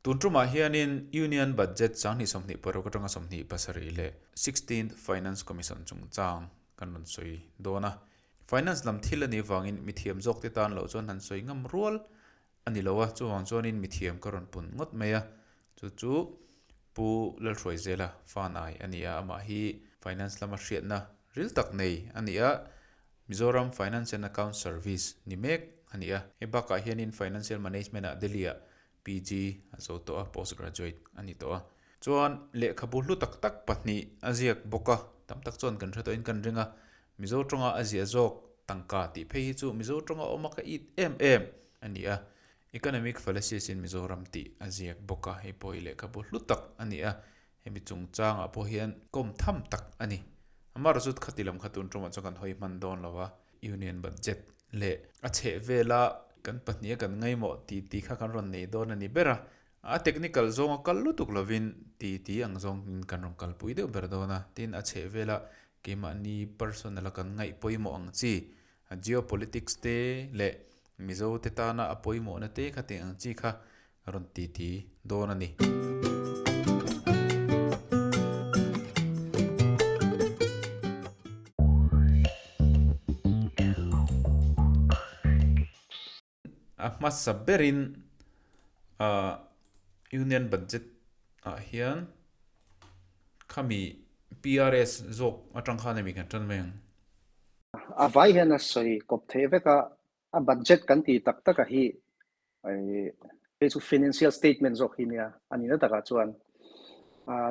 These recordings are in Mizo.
Tun tumah hianin Union Budget 2026 atanga 27 leh Sixteenth Finance Commission chungchang kan rawn sawi dawn a. Finance lam thil a nih vangin mithiam zawkte tan loh chuan han sawi ngam rual a ni lo a, chuvang chuanin mithiam ka rawn pun ngawt mai a. Chu chu Pu Lalhruaizela Fanai a ni a, amah hi Finance lama hriatna ril tak nei a ni a, Mizoram Finance and Account Service ni mek a ni a. Hei bakah hianin Financial Management-ah Delhi-ah PG a zo tawh a, Post Graduate a ni tawh a. Chuan lehkhabu hlu tak tak pahnih a ziak bawk a, tam tak chuan kan hre tawhin kan ring a, Mizo tawnga a ziah zawk tangka tih phei hi chu Mizo tawnga awm a ka it em em a ni a. Economic Fallacies in Mizoram tih a ziak bawk a, hei pawh hi lehkhabu hlu tak a ni a, hemi chungchangah pawh hian kawm tham tak a ni. Amaherawhchu khati lam kha tun tawngah chuan kan hawi hman dawn lo a. Union Budget leh a chheh vela kan pahniha kan ngaimawh ti ti kha kan rawn nei dawn a ni ber a, a technical zawnga kal lutuk lovin ti ti ang zawngin kan rawn kalpui deuh ber dawn a, tin a chheh vela keimahni personal a kan ngaih pawimawh ang chi, geopolitics te leh Mizo te tana a pawimawhna te kha tih ang chi kha rawn ti ti dawn a ni. A hmasa berin ah Union Budget ah hian khami PRS zawk atang khan a mi kan tan mai ang. A vai hian a sawi kawp theih vek a, A budget kan tih tak tak a hi hei chu financial statement zawk hi nia a nihna takah chuan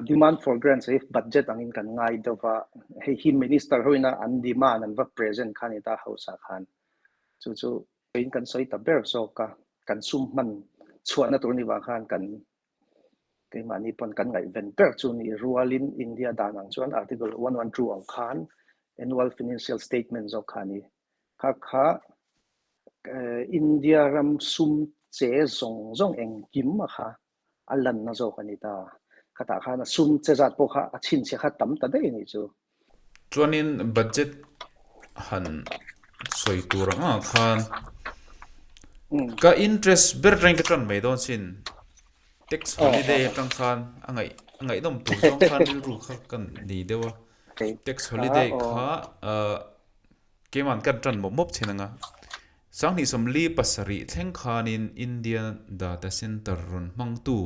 demand for grants hi budget angin kan ngai deuh va, hei hi minister hoina an demand an va present kha a ni ta house ah khan chu chu in kan sawi ta ber zawk a, kan sum hman chhuahna tur ni vang khan kan keimahni pawn kan ngaihven ber chu ni rualin India dan ang chuan article 112 ang khan annual financial statement zawk kha a ni. Kha kha India ram sum che zawng zawng engkim a kha a lanna zawk a ni ta. Khatah khan a sum che zat pawh kha a chhinchhiah kha tam ta daih a nih chu. Chuanin budget han sawi tur ang ang khan ka interest ber atangin ka tan mai dawn sin. Tax holiday atang khan a ngaih a ngaihnawm tur zawng khan rilru kha ka nei deuh a. Tax holiday kha Keiman kan tan mawp mawp thin anga, 2047 thleng khanin India data center rawn hmangtu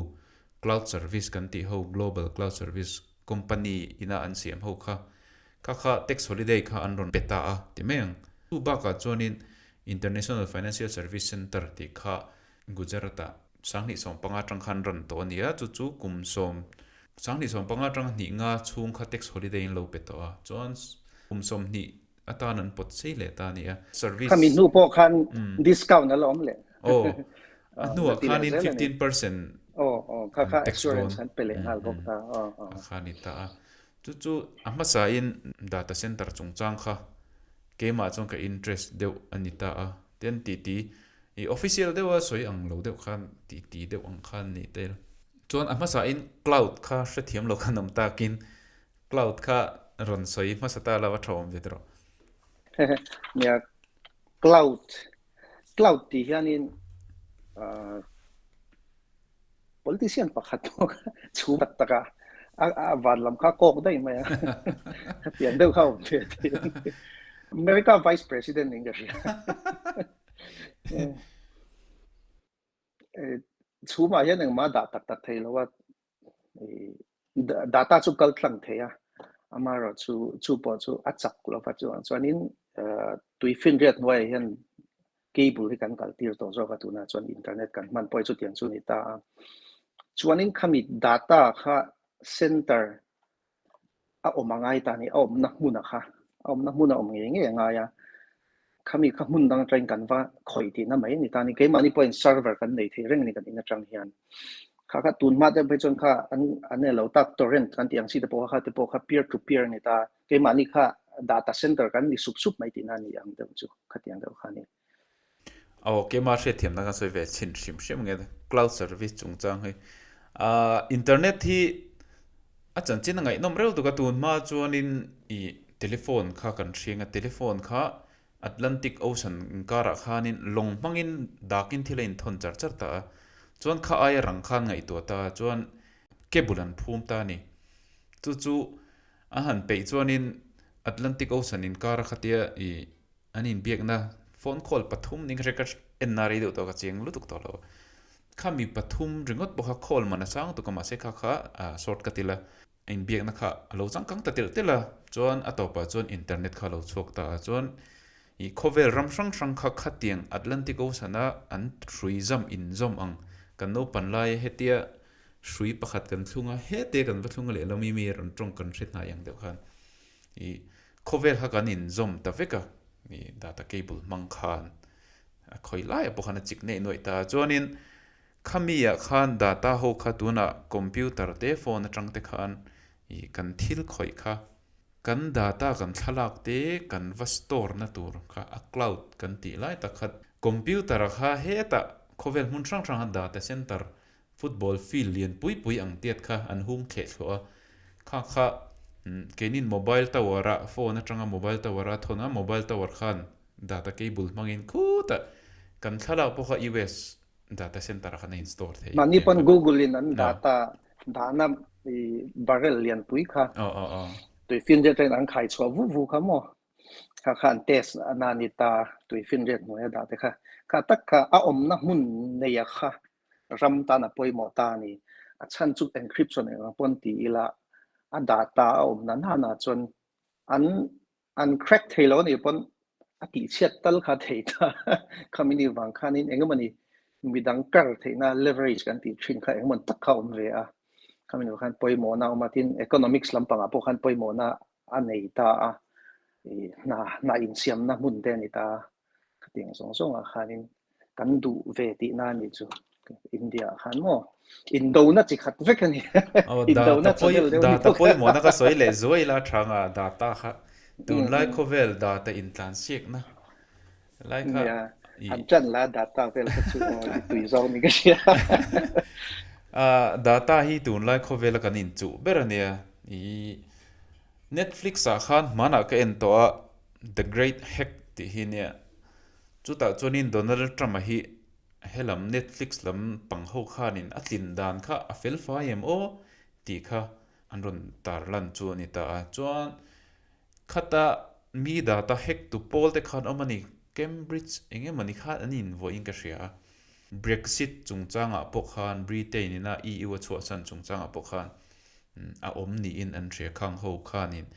cloud service kan tih ho Global Cloud Service company ina an siam ho kha kha kha tax holiday kha an rawn pe ta a ti mai ang. Chu bakah chuanin International Financial Service Center tih kha Gujarat-ah 2015 atang khan rawn tawh a ni a, chu chu kum sawm 2015 atanga hnih nga chhung kha tax holiday in lo pe tawh a, chuan kum 20 atan an pawt sei leh ta a ni a. Service. Khami hnu pawh khan discount a la awm leh. Aw, a hnuah khanin 15% an tax dawn. An pe leh nghal bawk ta. A kha a ni ta a. Chu chu a hmasain data center chungchang kha keimah chuan ka interest deuh a ni ta a. Tin titi i official deuha sawi ang lo deuh khan titi deuh ang khan ni tel. Chuan a hmasain cloud kha hrethiam lo khan awm takin Cloud kha rawn sawi hmasa ta lo a tha awm ve tawh. Nia, cloud, cloud tih hianin politician pakhat pawh kha chhum tak tak a, a van lam kha kawk daih mai a, hetiang deuh kha a awm ve thei a ni. America Vice President niin ka hria. Chhumah hian engmah a dah tak tak thei lo a, data chu kal tlang thei a, amaherawh chu chu pawh chu a chak lo va chuang chuanin tui finriat hnuaiah hian cable hi kan kal tir tawh zawk a tunah chuan internet kan hman pawh hi chutiang chu a ni ta a, chuanin khami data kha center a awm a ngai ta a ni, a awmna hmun a kha, a awmna hmun a awm ngei ngei a ngai a, khami kha hmun dang atangin kan va khawih tihna mai a ni ta a ni, keimahni pawhin server kan nei thei reng a ni kan in atang hian, kha kha tun hma deuh phei chuan kha an an elo tak torrent kan tih ang chi te pawh kha te pawh kha peer to peer a ni ta, keimahni kha data center kan ni sup sup mai tihna a ni ang deuh chu khatiang deuh kha a ni. Aw keimah hriatthiamna kan sawi ve chhin hrim hrim nge cloud service chungchang hi. Ahh internet hi a chanchin a ngaihnawm reuh tuk a tun hma chuanin ih telephone kha kan hriang a telephone kha Atlantic Ocean inkarah khanin lawng hmangin dakin thil a inthawn char char ta a. Chuan kha aia rang khan ngaihtuah ta chuan cable an phum ta a ni. Chu chu a han peih chuanin Atlantic Ocean inkar a khatia ih an inbiakna phone call pathum ning ka hre ka enna rei deuh tawh ka chiang lutuk tawh lo. Khami pathum ringawt pawh kha call man a chang tuk a mahse kha kha short ka ti la. A inbiakna kha a lo changkang ta telh telh a, chuan a tawpah chuan internet kha a lo chhuak ta a, chuan ih khawvel ram hrang hrang kha khatiang Atlantic Ocean a an hrui zam inzawm ang kan naupan laia hetia hrui pakhat kan thlung a, hete kan va thlung a lehlam i mi rawn tawng kan hre hnai ang deuh khan ih khawvel kha kan inzawm ta vek a, ih data cable hmang khan a khawi laiah pawh khan a chik neih nuaih ta a, chuanin Khami ah khan data ho kha tunah computer te phone atang te khan ih kan thil khawih kha kan data kan thlalak te kan va store na tur kha a cloud kan tih lai tak kha computer ah kha hetah khawvel hmun hrang hrang a data center football field lian pui pui ang tiat kha an hung thleh thluah a kha kha keinin mobile tower ah phone atanga mobile tower a thawn a mobile tower khan data cable hmangin khutah kan thlalak pawh kha US data center ah khan a in store thei Mahni pawn Google in an data dahna i barrel lianpui kha tuifinriat atangin an khai chhuah vu vu kha maw kha kha an test na ni ta tuifinriat hnuaia dah te kha kha tak kha a awmna hmun neia kha ram tan a pawimawh ta a ni. A chhan chu encryption eng ang pawn ti ila a data a awmna nana chuan an An crack thei lo anih pawn a tihchhiat tal kha thei ta. Khami ni vang khanin engemawni midang kar theihna leverage kan tih thin kha engemawni tak kha a awm ve a. Khami ni vang khan pawimawhna a awm a, tin economics lampangah pawh khan pawimawhna a nei ta a, ih hna hna insiamna hmun te a ni ta a. Khatiang zawng zawngah khanin kan duh ve tihna a nih chu India ah khan maw indona chi khat vek a ni indona channel deuh data pawimawhna ka sawi leh zuai la tha nga data kha tunlai khawvel data intlan siakna lai kha han chan la data vel kha chu i tui zawk ni ka hria data hi tunlai khawvela kan inchuh ber a nia i Netflix ah khan hmanah ka en tawh a The Great Hack tih hi nia Chutah chuanin Donald Trump-a hi helam Netflix lam pang ho khanin a tlin dan kha a fel fai em aw tih kha an rawn tarlan chu a ni ta a. Chuan khata mi data hack tu pawl te khan awm a ni, Cambridge eng emawni khan an invuahin ka hria a. Brexit chungchangah pawh khan Britain ina EU a chhuahsan chungchangah pawh khan a awm niin an hria khang ho khanin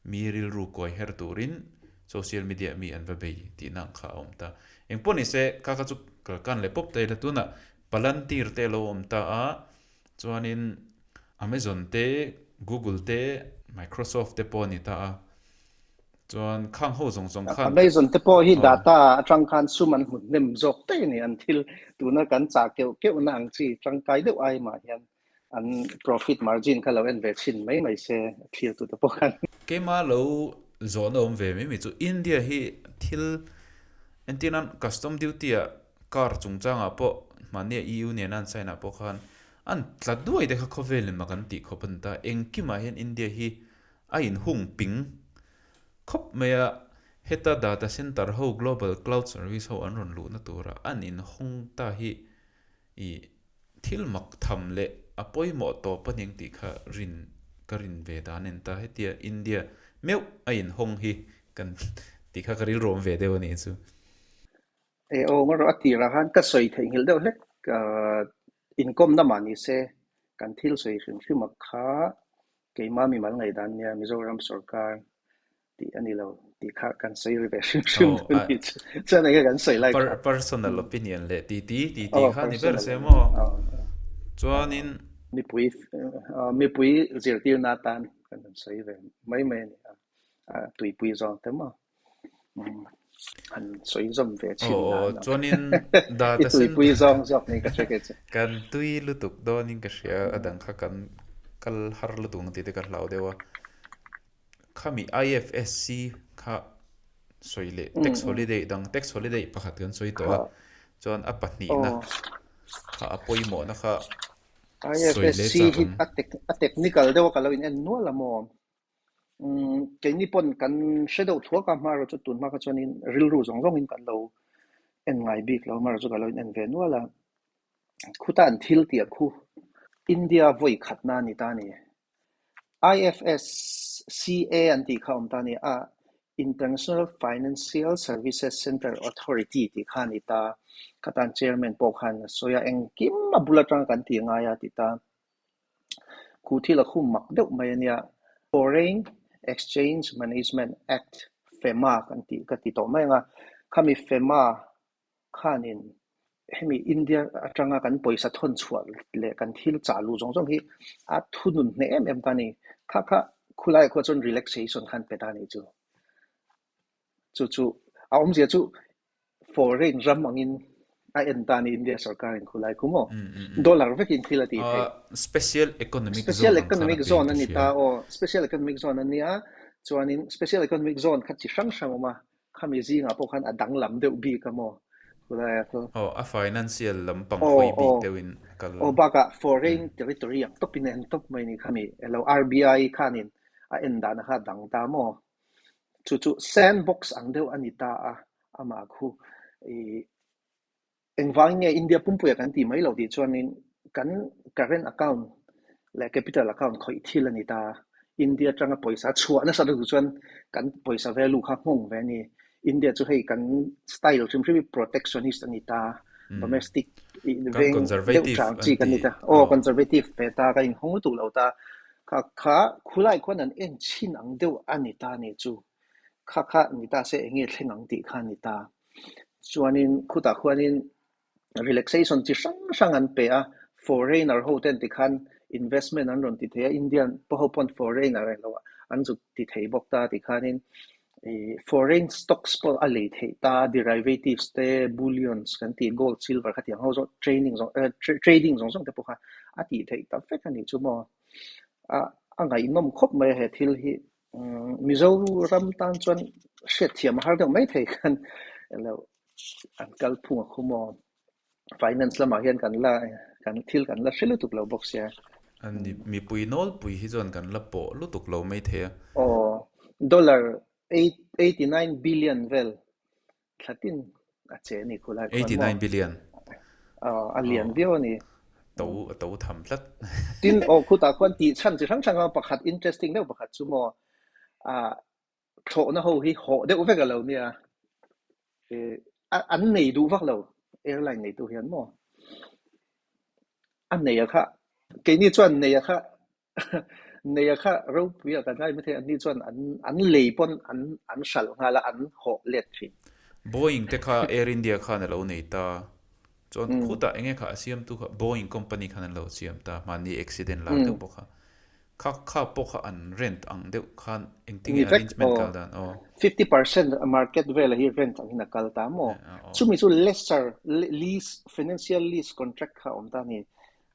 Mi rilru kawi her turin social media mi an va bei tihna ang kha a awm ta. Engpawh ni se, kha kha chu kalkan leh pawp ta ila tunah Palantir te a lo awm ta a, chuanin Amazon te, Google te, Microsoft te pawh a ni ta a, chuan khang ho zawng zawng khan Amazon te pawh hi data atang khan sum an hmu hnem zawk daih a ni, an thil tuna kan chah keuh keuhna ang chi tangkai deuh ai mah hian an profit margin kha lo en ve chhin mai mai se a thlir tute pawh khan. Keimah lo zawhna awm ve mai mai chu India hi thil entir nan custom duty ah car chungchangah pawh mahnia EU nena an sign ah pawh khan an tla duai te kha khawvel in mak an tih khawp a ni ta. Engkimah hian India hi a inhung ping khawp mai a, heta data center ho global cloud service ho an rawn luhna turah an inhawng ta hi I thil mak tham leh a pawimawh tawp a ning tih kha rin ka rin ve dan en ta. Hetia India meuh a inhawng hi kan tih kha ka rilruam ve deuh a nih chu. E aw ngarawh a tirah khan ka sawi theihnghilh deuh hlek inkawmna mah ni se kan thil sawi hrim hrim a kha keimah mimal ngaihdan nia Mizoram sorkar tih a ni lo tih kha kan sawi ri ve hrim hrim dawn ni chu. Chuan enge kan sawi lai kha. Personal opinion leh ti ti ti ti kha ni ber se maw? Chuanin. Mipui mipui zirtirna atan kan han sawi ve mai mai a ni a, tuipui zawng te maw han sawi zawm ve thin dan. Chuanin data I tuipui zawng zawk ni ka hre kei chu. Kan tui lutuk dawnin ka hria a dang kha kan kal har lutuk ang tih te ka hlau deuh a. Khami IFSC kha sawi leh tax holiday dang tax holiday pakhat kan sawi tawh a chuan a pahnihna kha a pawimawhna kha sawi leh IFSC chak hi ang. a tech a technical deuh a ka lo in en nual a maw? Umm keini pawn kan hre deuh thuak a hmarawh chu tun hma kha chuanin rilru zawng zawngin kan lo en ngai bik lo hmarawh chu ka lo in en ve nual a. Khuta an thil tih a khu India vawi khatna a ni ta a ni. IFSCA an tih kha a awm ta a ni a, International Financial Services Centre Authority tih kha a ni ta. Khatan Chairman pawh khan a sawi a, engkim a bul atanga kan tih ngai a ti ta. Khu thil a khum mak deuh mai a nia. Foreign Exchange Management Act, FEMA, kan tih ka ti tawh mai ang a, khami FEMA khanin hemi India atanga kan pawisa thawn chhuah leh kan thil chah luh zawng zawng hi a thunun hneh em em ta a ni. Kha kha khulaiah khuah chuan relaxation khan pe ta a nih chu. Chu chu a awmzia chu foreign ram angin a en ta a ni India sorkarin khulai khu maw? Dollar vekin thil a tih theih. Special Economic Special Zone ang khan a Economic peng Zone ka a ni hria. ta aw. Special Economic Zone a nia chuanin Special Economic Zone kha chi hrang hrang a awm a, Khami zingah pawh khan a danglam deuh bik a maw? Khulai a chu. Aw, a financial lampang Aw, hawi bik aw. deuhin a kal. Aw, bakah foreign territory ang tawpin a en tawp mai ni khami elo RBI khanin a en dan a kha a dang ta maw? Chu chu sandbox ang deuh a ni ta a, amah khu i Engvangin nge India pumpuia kan tih mai lo tih chuanin kan current account leh capital account khawih thil a ni ta. India atanga pawisa chhuah nasa lutuk chuan kan pawisa value kha nghawng ve a ni. India chu hei kan style hrim hrim hi protectionist a ni ta, domestic Kan veng deuh conservative chang an chi kan ni ti. ta. Aw conservative ve ta, kan inhawng lutuk lo ta. Kha kha khulai khuan an en chhin ang deuh a ni ta a ni chu. Kha kha ni ta se eng nge thleng ang tih kha a ni ta. Chuanin khutah khuanin relaxation chi hrang hrang an pe a, foreigner ho ten tikhan investment an rawn ti thei a, Indian pawh ho pawn foreigner eng lo an zuk ti thei bawk ta tikhanin ih foreign stocks pawh a lei theih ta, derivatives te, bullions kan tih gold, silver khatiang ho zawng training zawng eh trading zawng zawng te pawh kha a tih theih ta vek a nih chu maw. A a ngaihnawm khawp mai a he thil hi. Mizoram tan chuan hriatthiam a har deuh mai thei khan elo an kal phung a khu maw? Finance lamah hian kan la kan thil kan la hre lutuk lo bawk sia. Mipui nawlpui hi chuan kan la pawh lutuk lo mai thei a. Aw, dollar 89 billion vel Thlatin a che a ni khulai khuan maw? 89 billion. Aw, a lian viau a ni. To, a to tham tlat. Tin, aw khutah khuan tih chhan chi hrang hrang a pakhat interesting deuh pakhat chu maw, ah, thlawhna ho hi hawh deuh vek a lo nia. An nei duh vak lo, airline neitu hian maw. A nei a kha, keini chuan nei a kha Neia kha ropui a kan ngai maithei anni chuan an an lei pawn an an hralh nghal a an hawh let thin. Boeing te kha Air India khan a lo nei ta. Chuan khutah eng nge kha a siamtu kha Boeing company khan an lo siam ta hmanni accident lar deuh pawh kha. Kha kha pawh kha an rent ang deuh khan engtin Ni nge vek arrangement aw. kal dan aw. 50% market vel hi rent angin a kal ta maw? Chumi chu lesser lease financial lease contract kha a awm ta a ni.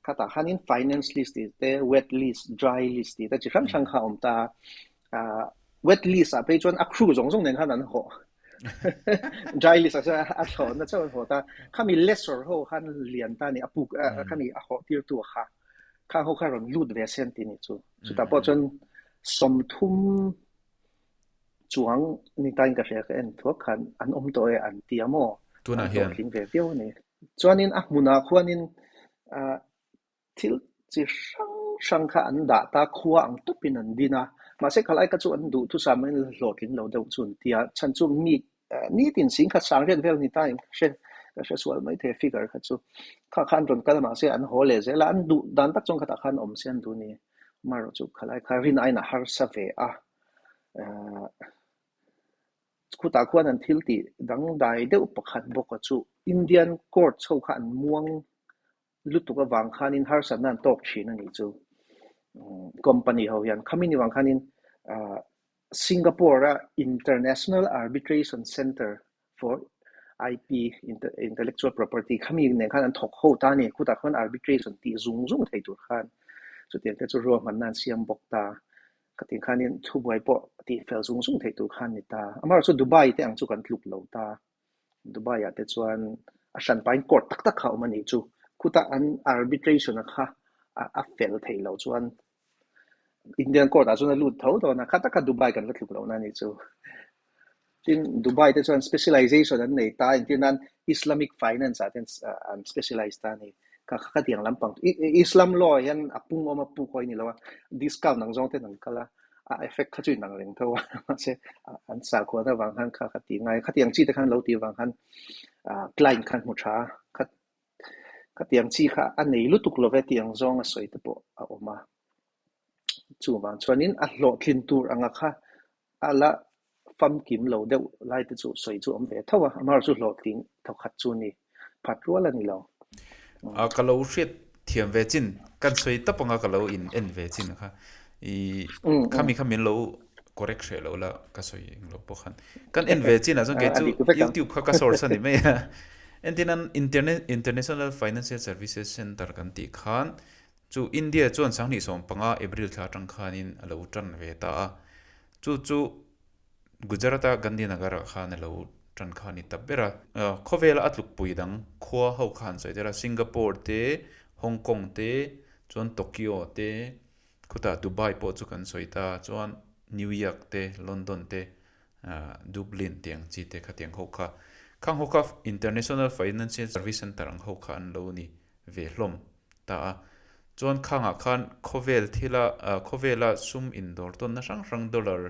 Khatah khanin finance lease tih te, wet lease, dry lease tih te chi hrang hrang kha a awm ta a. Ahh wet lease ah phei chuan a crew zawng zawng nen khan an hawh. Dry lease ah chuan a thlawhna chauh an hawh ta. Khami lessor ho khan lian ta a ni, a puk khami a hawh tirtu kha khang ho kha rawn lut ve se an ti nih chu. Chutah pawh chuan 30 chuang ni tain ka hria ka en thuak khan an awm tawh e an ti a maw? Tunah An hian. hlawhtling ve viau a ni. Chuanin a hmunah khuanin ah thil chi hrang hrang kha an dah ta, khua ang tawpin an din a. Mahse khalai kha chu an duh thusam in hlawhtling lo deuh chu an ti a. Chhan chu mi nitin sing kha sang riat vel ni ta in ka hre ka hre sual mai thei figure kha chu. Kha kha an rawn kal a mahse an haw leh zel a, an duh dan tak chuan khatah khan awm se an duh a ni. Amaherawhchu chu khalai kha rin aiin a harsa ve a. Ah Khutah khuan an thil tih dangdai deuh pakhat bawk a chu Indian courts ho kha an muang lutuk avang khanin harsatna an tawk thin a nih chu. Company ho hian khami ni vang khanin Singapore-a International Arbitration Centre for IP, Intellectual Property, khami nen khan an thawk ho ta a ni. Khutah khuan arbitration tih zung zung thei tur khan chutiang te chu ruahmanna an siam bawk ta. Ka tih khanin thubuai pawh tih fel zung zung theih tur khan ni ta. Amaherawhchu chu Dubai te ang chu kan tluk lo ta. Dubai ah te chuan a hran pahin court tak tak kha a awm a nih chu. Khutah an arbitration a kha a fel theih loh chuan Indian court ah chuan a lut tho dawn a, kha tak kha Dubai kan la tluk lohna a nih chu. Tin, Dubai te chuan specialization an nei ta, entir nan Islamic finance ah ten an specialize ta a ni. Kha kha khatiang lampang Islam law ah hian a pung awm a puk hawi ni lo a, discount ang zawng ten an kal a, a effect kha chu inang reng tho a, mahse an sakhuan avang khan kha kha tih ngai, khatiang chi te khan lo tih avang khan client khan hmu tha a, kha khatiang chi kha a nei lutuk lo ve tih ang zawng a sawi te pawh a awm a. Chuvang chuanin a hlawhtlin tur anga kha a la famkim lo deuh lai te chu sawi chu awm ve tho a, amaherawhchu chu hlawhtling thawkhat chu ni phat rual a ni lo. A ka lo hriat thiam ve chin, kan sawi tap anga ka lo in en ve chin kha i khami kha min lo correct hreh lo la ka sawi eng lo pawh khan. Kan en ve chin ah chuan kei chu YouTube kha ka source a ni mai a. Entirnan International Financial Services Centre kan tih khan Chu India chuan 2015 April thla atang khanin a lo tan ve ta a, chu chu Gujarat-a Gandhinagar-ah khan a lo tan kha a ni ta ber a. Khawvela a tlukpui dang khua ho kha han sawi tel a, Singapore te, Hong Kong te, chuan Tokyo te, khutah Dubai pawh chu kan sawi ta, chuan New York te, London te, Dublin tih ang chi te khatiang ho kha. Khang ho kha International Financial Service Centre ang ho kha an lo ni ve hlawm ta a. Chuan khangah khan khawvel thila khawvela sum indawr tawnna hrang hrang dollar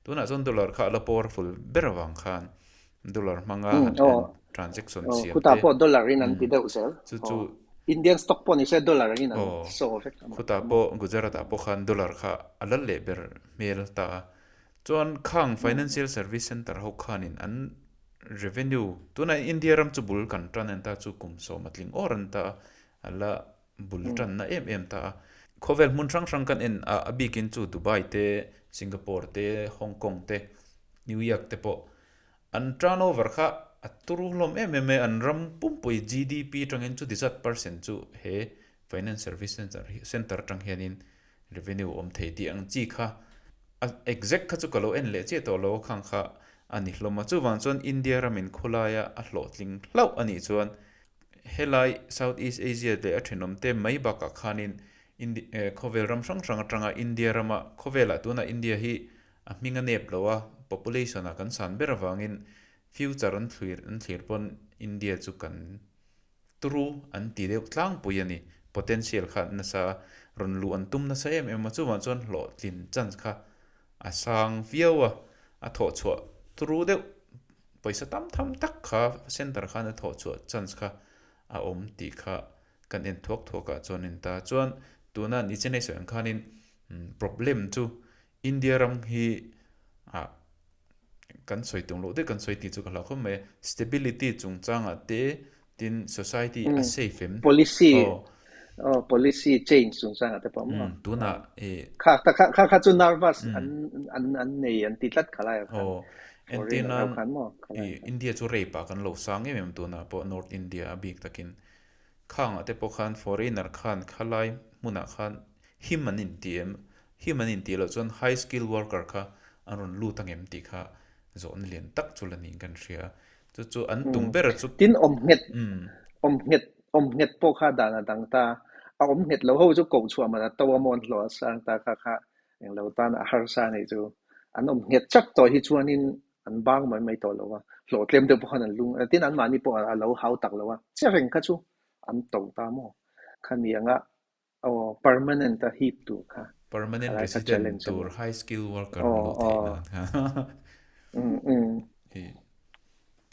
tunah chuan dollar kha a la powerful ber avang khan dollar hmanga han transaction siam te khutah pawh dollar in an ti deuh zel chu chu Indian stock pawh ni se dollar in an show vek khutah pawh Gujarat ah pawh khan dollar kha a la leh ber hmel ta a. Chuan khang financial service centre ho khanin an Revenue, Tunah India ram chu bul kan tan en ta chu kum sawm a tling awr an ta a, a la bul tanna em em ta a. Khawvel hmun hrang hrang kan en a, a bikin chu Dubai te, Singapore te, Hong Kong te, New York te pawh an turnover kha a turu hlawm em em mai, an ram pumpui GDP atangin chuti zat percent chu he Finance Service Centre atang hianin Revenue awm thei tih ang chi kha a exact kha chu ka lo en leh chiah tawh lo a khang kha a ni hlawm a. Chuvang chuan India ramin khawlaia a hlawhtling hlauh a nih chuan helai South East Asia leh a thenawm te mai bakah khanin khawvel ram hrang hrang atanga India rama khawvelah tunah India hi a hming a nep lo a, population ah kan san ber avangin future an thlir an thlir pawn India chu kan Turu an ti deuh tlangpui a ni. Potential kha nasa rawn luh an tum nasa em em a, chuvang chuan hlawhtlin chance kha a sang viau a, a thawh chhuah turu deuh pawisa tam tham tak kha centre khan a thawh chhuah chance kha a awm tih kha kan en thuak thuak ah chuan in ta. Chuan tuna ni chenei sawi ang khanin problem chu India ram hi ah kan sawi tum loh daih kan sawi tih chu ka hlauh khawp mai a, stability chungchangah te tin society a safe em? Policy aw policy change chungchangah te pawh maw? Tunah i Kha kha kha kha chu nervous an an an nei an ti tlat khalai ah khan aw foreigner ho entirnan khan maw i India chu rape ah kan lo sang em em tunah pawh North India a bik takin Khangah te pawh khan foreigner khan khalai hmunah khan him an inti em? Him an intih loh chuan high skill worker kha an rawn lut ang em tih kha zawhna lian tak chu la niin kan hria. Chu chu an tum ber chu. Tin awm nghet, awm nghet, awm nghet pawh kha dan a dang ta. A awm nghet lo ho chu koh chhuah man a to a mawn hlawh a sang ta kha kha englo tan a harsa nei chu. An awm nghet chak tawh hi chuanin an bang mai mai tawh lo a, hlawh tlem deuh pawh khan an lung tin anmahni pawh a lo hau tak lo a, che reng kha chu an to ta maw? Khami anga aw permanent a hip tur kha Permanent khalai kha resident challenge a tur ni. high skill worker Aw an luh theih aw nan kha um um. I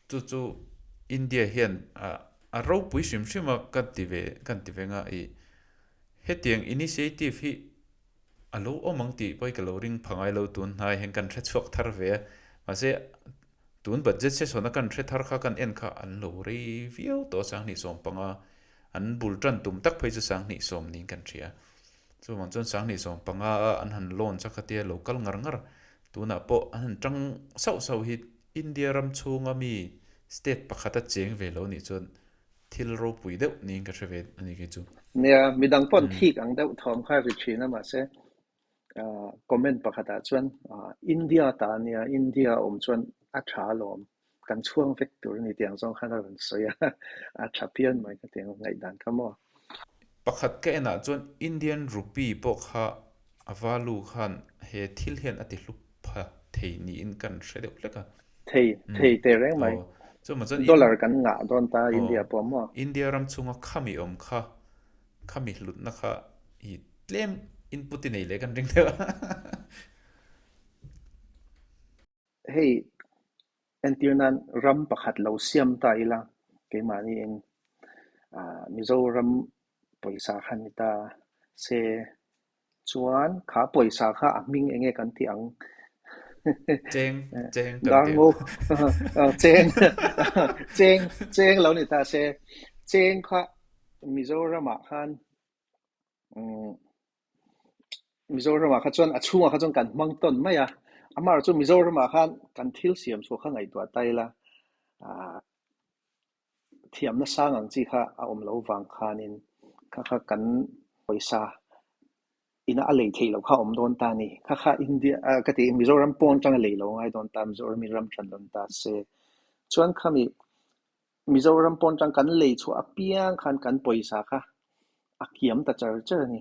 chu chu India hian a a ropui hrim hrim a ka ti ve kan ti ve nga i hetiang initiative hi A lo awm ang tih pawh hi ka lo ring pha ngai lo tun hnai hian kan hre chhuak thar ve a, mahse tun budget session a kan hre thar kha kan en kha an lo rei viau tawh a 2015 an bul tan tum tak phei chu 2020 niin kan hria. Chuvang chuan 2015 a an han launch a khatia lo kal ngar ngar tunah pawh an han tang sauh sauh hi India ram chhunga mi state pakhata cheng ve lo nih chuan Thil ropui deuh niin ka hre ve a ni kei chu. Nia, midang paw'n thik ang deuh thawm kha ri thin a mahse comment pakhatah chuan India ta a nia, India a awm chuan a tha alawm, kan chhuang vek tur a ni tih ang zawng khan a rawn sawi a, a tha phian mai ka ti ang ngaihdan kha maw. Pakhat ka enah chuan Indian rupee pawh kha a value khan he thil hian a ti hlup pha thei niin kan hre deuh hlek a. Thei, thei teh reng mai. Aw, chumah chuan Dollar kan ngah dawn ta India pawh maw? India ram chhunga khami awm kha. Khami hlutna kha i tlem input i nei leh kan ring deuh a. Hei entir nan ram pakhat lo siam ta ila keimahniin Mizoram pawisa kha ni ta se Chuan kha pawisa kha a hming enge kan tih ang? Cheng, cheng kan tih ang. Cheng, cheng, cheng lo ni ta se. Cheng kha Mizoramah khan Mizoramah kha chuan a chhungah kha chuan kan hmang tawn mai a. Amaherawhchu Mizoramah khan kan thil siam chhuah kha ngaihtuah ta ila Thiamna sang ang chi kha a awm lo vang khanin kha kha kan pawisa ina a lei theih loh kha a awm dawn ta a ni. Kha kha India ka ti Mizoram pawn atanga lei lo ngai dawn ta, Mizoram in ram hran dawn ta se. Chuan khami Mizoram pawn atang kan lei chhuah apiang khan kan pawisa kha a kiam ta char char a ni.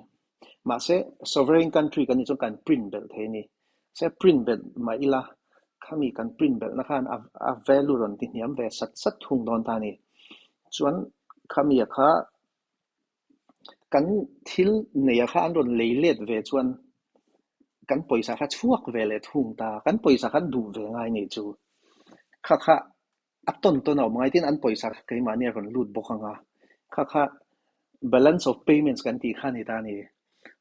Mahse, sovereign country kan nih chuan kan print belh thei a ni. Se print belh mah ila, khami kan print belhna khan a value rawn ti hniam ve sat sat thung dawn ta a ni. Chuan khamia kha kan thil neia kha an rawn lei let ve chuan kan pawisa kha chhuak ve leh thung ta. Kan pawisa khan duh ve ngai nih chu. Kha kha A tawn tawn a awm ngai tin an pawisa kha keimahni a rawn lut bawk ang a, kha kha balance of payments kan tih kha a ni ta a ni.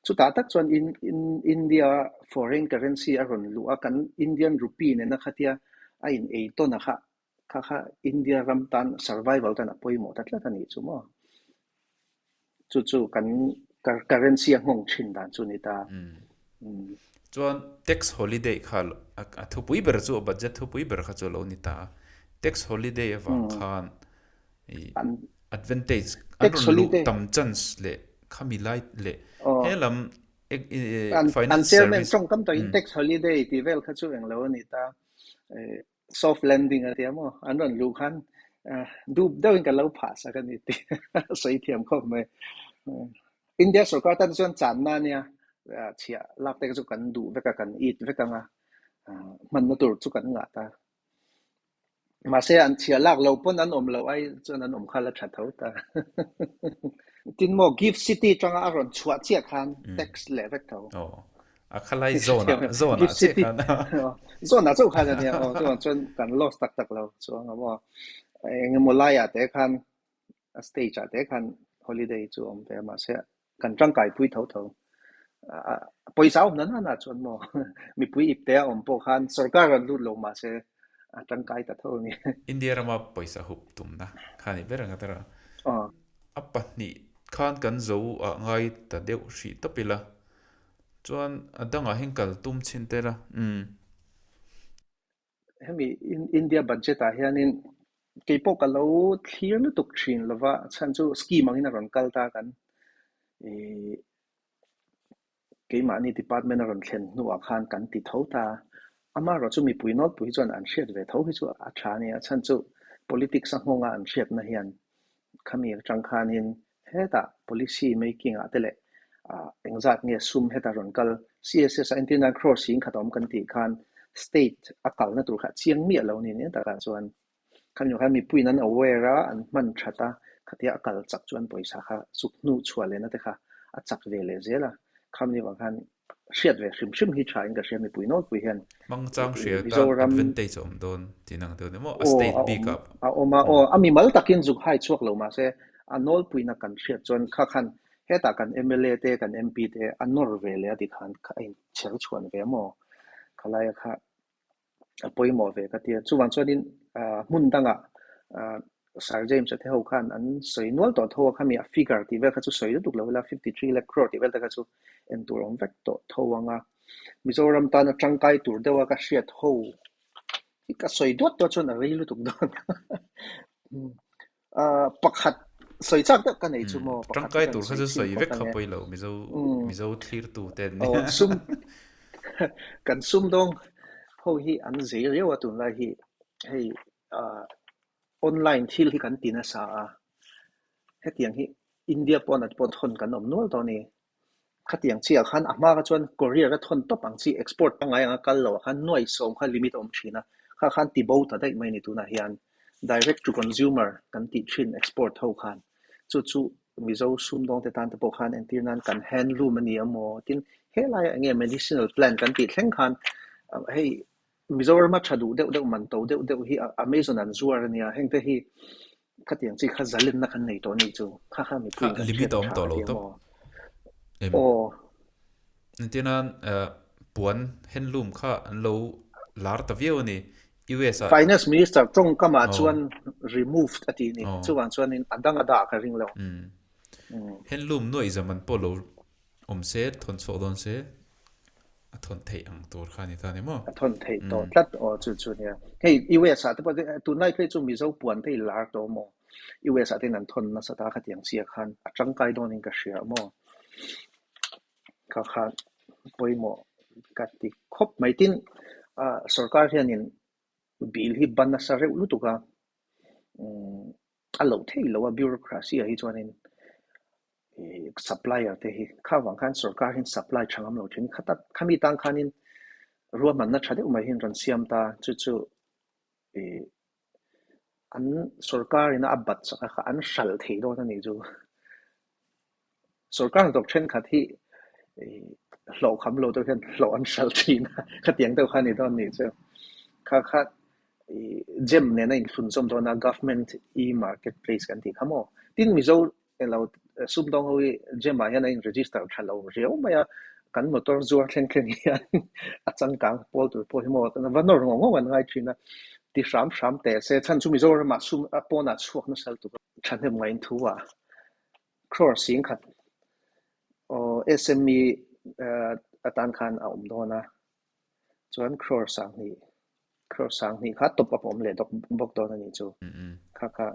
Chutah tak chuan in in India foreign currency a rawn luh a, kan Indian rupee nena khatia a in ei tawn a kha, kha kha India ram tan survival tan a pawimawh ta tlat a nih chu maw. Chu chu kan currency a nghawng thin dan chu a ni ta. Chuan tax holiday kha a thupui ber chu a budget thupui ber kha chu a lo ni ta a. Tax holiday avang khan i advantage an rawn luh tam chance leh khami lai leh he lam finance service. An chairman tawngkam takin tax holiday tih vel kha chu englo a ni ta. Soft landing a tia maw? An rawn luh khan dup deuhin ka lo phah sak a ni tih a sawi thiam khawp mai. India sorkar tan chuan channa ania chhiah lak te chu kan duh vek a, kan it vek ang a, hmanna tur chu kan ngah ta. Mahse an chhiah lak lo pawn an awm loh ai chuan an awm kha la tha tho ta. Tin maw Gift City tanga a rawn chhuah chiah khan tax leh vek tho. A khalai zone ah zone ah che khan zone ah chauh khan ania aw chuan chuan kan loss tak tak lo chuang a maw engemaw lai ah te khan a stage ah te khan holiday chu awm ve mahse kan tangkai pui tho tho pawisa awm na na chuan maw mipui ip te a awm pawh khan sorkar an lut lo mahse a tangkai ta tho a ni. India rama pawisa hup tumna kha ni ber ang a tara a pahnih khan kan zo ah ngai ta deuh hrih tawp ila Chuan a dangah hian kal tum chhin tel a, umm. Hemi India budget ah hianin keipawh ka lo thlir lutuk thin lova, a chhan chu scheme angin a rawn kal ta kan ih keimahni department a rawn thlen hnuah khan kan ti tho ta. Amaherawhchu mipui nawlpui chuan an hriat ve tho hi chu a tha a ni. A chhan chu politics a nghawnga an hriatna hian khami atang khanin Hetah policy making ah te leh engzat nge sum heta rawn kal CSS a entir nan crore sing khat a awm kan tih khan state a kalna tur kha a chiang miah lo ni nen takah chuan khami khan mipuiin an aware a an hman that a khatia a kal chak chuan pawisa kha zuk hnuh chhuah lehna te kha a chak ve leh zel a khami vang khan Hriat ve hrim hrim hi tha in ka hria mipui nawlpui hian. Hmangchang hria tan advantage a awm dawn tih nang deuh ni maw? A state bik ah. A awm a, aw a mimal takin zuk hai chhuak lo mahse a nawlpuina kan hriat chuan kha khan hetah kan mla te kan MP te a nawr ve leh a ti khan a inchher chhuan ve maw? Khalaia kha a pawimawh ve ka tia. Chuvang chuanin hmun dangah Sir James-a te ho khan an sawi nual tawh tho a, khami a figure tih vel kha chu sawi lutuk lo ila, 53 lakh crore tih vel te kha chu en tur awm vek tawh tho ang a. Mizoram tana tangkai tur deuha ka hriat ho hi ka sawi duat duat chuan a rei lutuk dawn. Pakhat sawi chak deuh ka nei chu maw? Pakhat Tangkai tur kha chu sawi vek kha pawi lo Mizo Mizo thlirtu te an nia. Sum kan sumdawng ho hi an zei riau a tunlai hi hei online thil hi kan ti nasa a, hetiang hi India pawn at pawh thawn kan awm nual tawh a ni. Khatiang chiah khan a hma kha chuan courier a thawn tawp ang chi export pangngai anga kal loh ah khan nuai sawm kha limit a awm thin a, kha khan ti bo ta daih mai a ni tunah hian direct to consumer kan tih thin export ho khan chu chu. Mizo sumdawngte tan te pawh khan entir nan kan handloom a ni a maw? Tin, helaiah eng nge medicinal plant kan tih thleng khan hei Mizorama tha duh deuh deuh man to deuh deuh hi Amazon an zuar a nia, hengte hi khatiang chi kha zalenna kan nei tawh a nih chu, kha kha mipuiin kan limit hriat a awm tha tawh a lo ti a tawp maw? em? Aw. Entir nan puan handloom kha an lo lar ta viau a ni US ah. Finance Minister tawngkamah Aw. chuan removed a tih ni, Aw. chuvang chuanin a dang a dah ka ring lo. Handloom nuaih zaman pawh lo awm se, thawn chhuak dawn se. A thawn theih ang tur kha a ni ta ni maw? A thawn theih tawh tlat aw chu chu nia. Hei US ah te pawh tunlai phei chu Mizo puan te i lar tawh maw? US ah ten an thawn nasa ta khatiang chiah khan a tangkai dawnin ka hria maw? Kha kha pawimawh ka ti khawp mai. Tin, sorkar hianin bill hi ban nasa reuh lutuk a, a loh theih loh a bureaucracy ah hi chuanin supplier te hi kha vang khan sorkar hian supply tha ngam lo thin kha tak khami tang khanin ruahmanna tha deuh mai hian rawn siam ta chu chu ih an sorkar ina a bat chak a kha an hralh thei dawn a nih chu. Sorkar hnathawk thenkhat hi hlawh kham lo deuh hian hlawh an hralh thin a, khatiang deuh kha a ni dawn nih chu. Kha kha GEM nena inthlunzawm dawn a Government E-Market Place kan tih kha maw? Tin Mizo elo sumdawng ho hi GEM ah hian a in register tha lo riau mai a, kan motor zuar thleng thleng hian a changkang pawl tur pawh hi maw va nawr ngawng ngawng an ngai thin a, ti hram hram teh se chhan chu Mizoramah sum a pawnah chhuak nasa lutuk a. Thahnem ngaih in thu ah Crore 10,000 aw SME atan khan a awm dawn a, chuan crore 20, crore 20 kha top up a awm leh bawk dawn a nih chu. Kha kha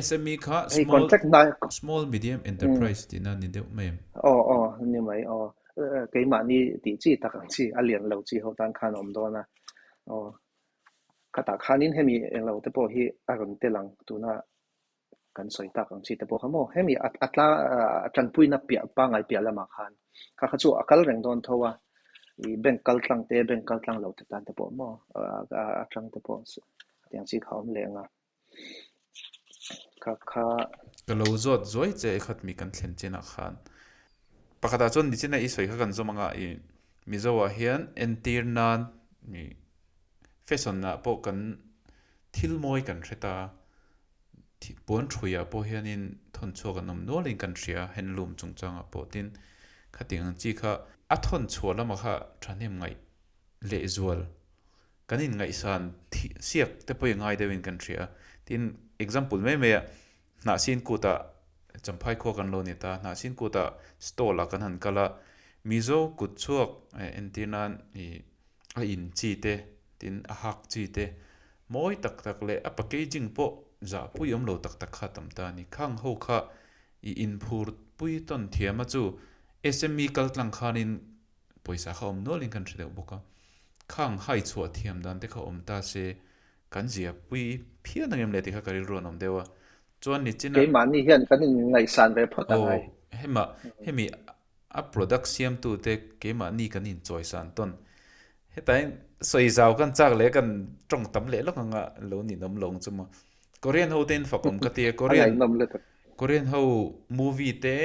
SME kha hei small contract na small medium enterprise tihna ni deuh mai em? Aw aw ni mai aw keimahni tih chi tak ang chi a lian lo chi ho tan khan a awm dawn a aw khatah khanin hemi englo te pawh hi a rawn tel ang tuna Kan sawi tak ang chi te pawh kha maw? Hemi a tla a tanpuina piah pangngai piah lamah khan kha kha chu a kal reng dawn tho a, ih bank kal tlang te bank kal tlang lo te tan te pawh maw a tang te pawh tiang chi kha a awm leh ang a, kha kha. Ka lo zawt zuai che i khat mi kan thlen chinah khan pakhatah chuan nichina i sawi kha kan zawm anga ih Mizo ah hian entir nan ih fashion ah pawh kan thil mawi kan hre ta. Puan thuiah pawh hianin thawn chhuak an awm nualin kan hria, handloom chungchangah pawh tin khatiang ang chi kha a thawn chhuah lamah kha thahnem ngaih lehzual kan inngaihsan thih siak te pawh i ngai deuhin kan hria. Tin, example mai mai ah Hnahsin kutah Champhai khua kan lo ni ta, Hnahsin kutah stall ah kan han kal a, Mizo kut chhuak entir nan ih a in chi te tin a hak chi te Mawi tak tak leh a packaging pawh zahpui awm lo tak tak kha tam ta a ni. Khang ho kha i inphur pui tawn thiam a chu SME kal tlang khanin pawisa kha awm nualin kan hre deuh bawk a. Khang hai chhuah thiam dan te kha awm ta se kan zia pui phian ang em le tih kha ka rilru an awm deuh a. Chuan nichina. Keimahni hian kan inngaihsan ve phawt Aw, angai. hema hemi A product siamtute keimahni kan inchawisan tawn. Hetain sawi zau kan chak leh kan tawng tam leh lawk anga lo ninawm lo ang chu maw. Korean ho te in fakawm ka ti a, Korean Korean ho movie te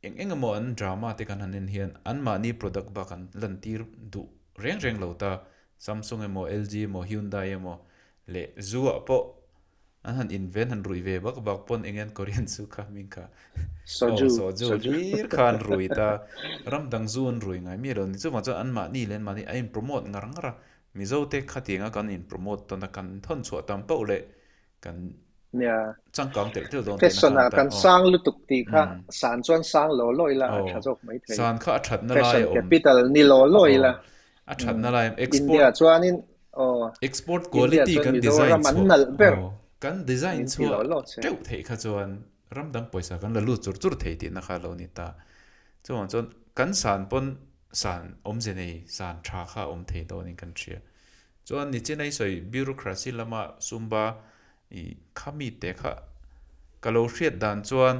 eng eng emaw an drama te kan han en hian anmahni product bak an lantir duh reng reng lo ta. Samsung emaw LG emaw Hyundai emaw leh zu ah pawh An han inven han rui ve bak bak pawn eng an Korean zu kha hming kha Soju aw soju hlir kha an rui ta ram dang zu an rui ngai miah lo ni chuvang chuan an mahni leh an mahni a in promote ngar ngar a Mizo te khatiang a kan in promote tawn a kan thawn chhuah tam pauh leh kan Nia changkang telh telh dawn tihna Fashion kha ah an ta kan aw sang lutuk tih kha umm san chuan sang law law ila a aw tha zawk mai thei san kha a thatna lai Fashion a awm capital ni law law aw ila a thatna lai a awm export India chuanin Aw, Export India quality chuan kan design Mizoram an chhuah nalh ber aw kan design min ti chhuah lo lo che. teuh theih kha chuan ram dang pawisa kan la lut chur chur thei tihna kha lo ni ta. Chuvang chuan kan san pawn san awmze nei san tha kha a awm thei dawnin kan hria. Chuan nichin a i sawi bureaucracy lama sumba i kha mite kha ka lo hriat dan chuan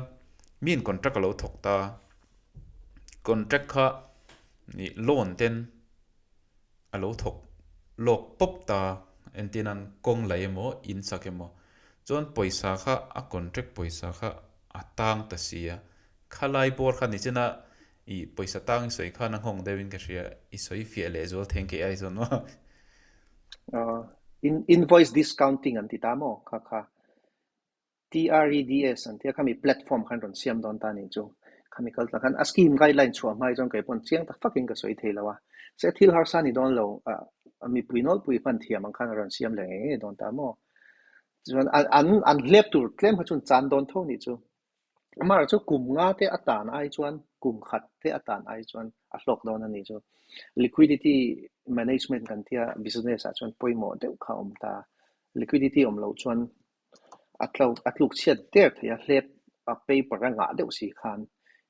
miin contract a lo thawk ta. Contract kha ih loan ten a lo thawk lawk pawp ta entir nan kawng laih emaw in sak emaw chuan pawisa kha a contract pawisa kha. A tang ta si a. Khalai bawr kha nichina i pawisa tang i sawi khan a nghawng deuhin ka hria, i sawi fiah leh zual theng kei ai zawn maw? Invoice discounting an ti ta maw kha kha? TREDS an tia khami platform khan rawn siam dawn ta nih chu. Khami kal tlang khan a scheme guideline chhuah hma hi chuan kei pawn chiang tak fakin ka sawi thei lo a. Se thil harsa ni dawn lo, mipui nawlpui hman thiam ang khan a rawn siam leh ngei ngei dawn ta maw? Chuan an an hlep tur tlem kha chuan chan dawn tho nih chu. Amaherawhchu chu kum nga te a tan ai chuan kum khat te a tan ai chuan a hlawk dawn a nih chu. Liquidity management kan tia business ah chuan pawimawh deuh kha a awm ta. Liquidity awm loh chuan a tlo a tluk chhiat der thei a, hlep a paper a ngah deuh si khan.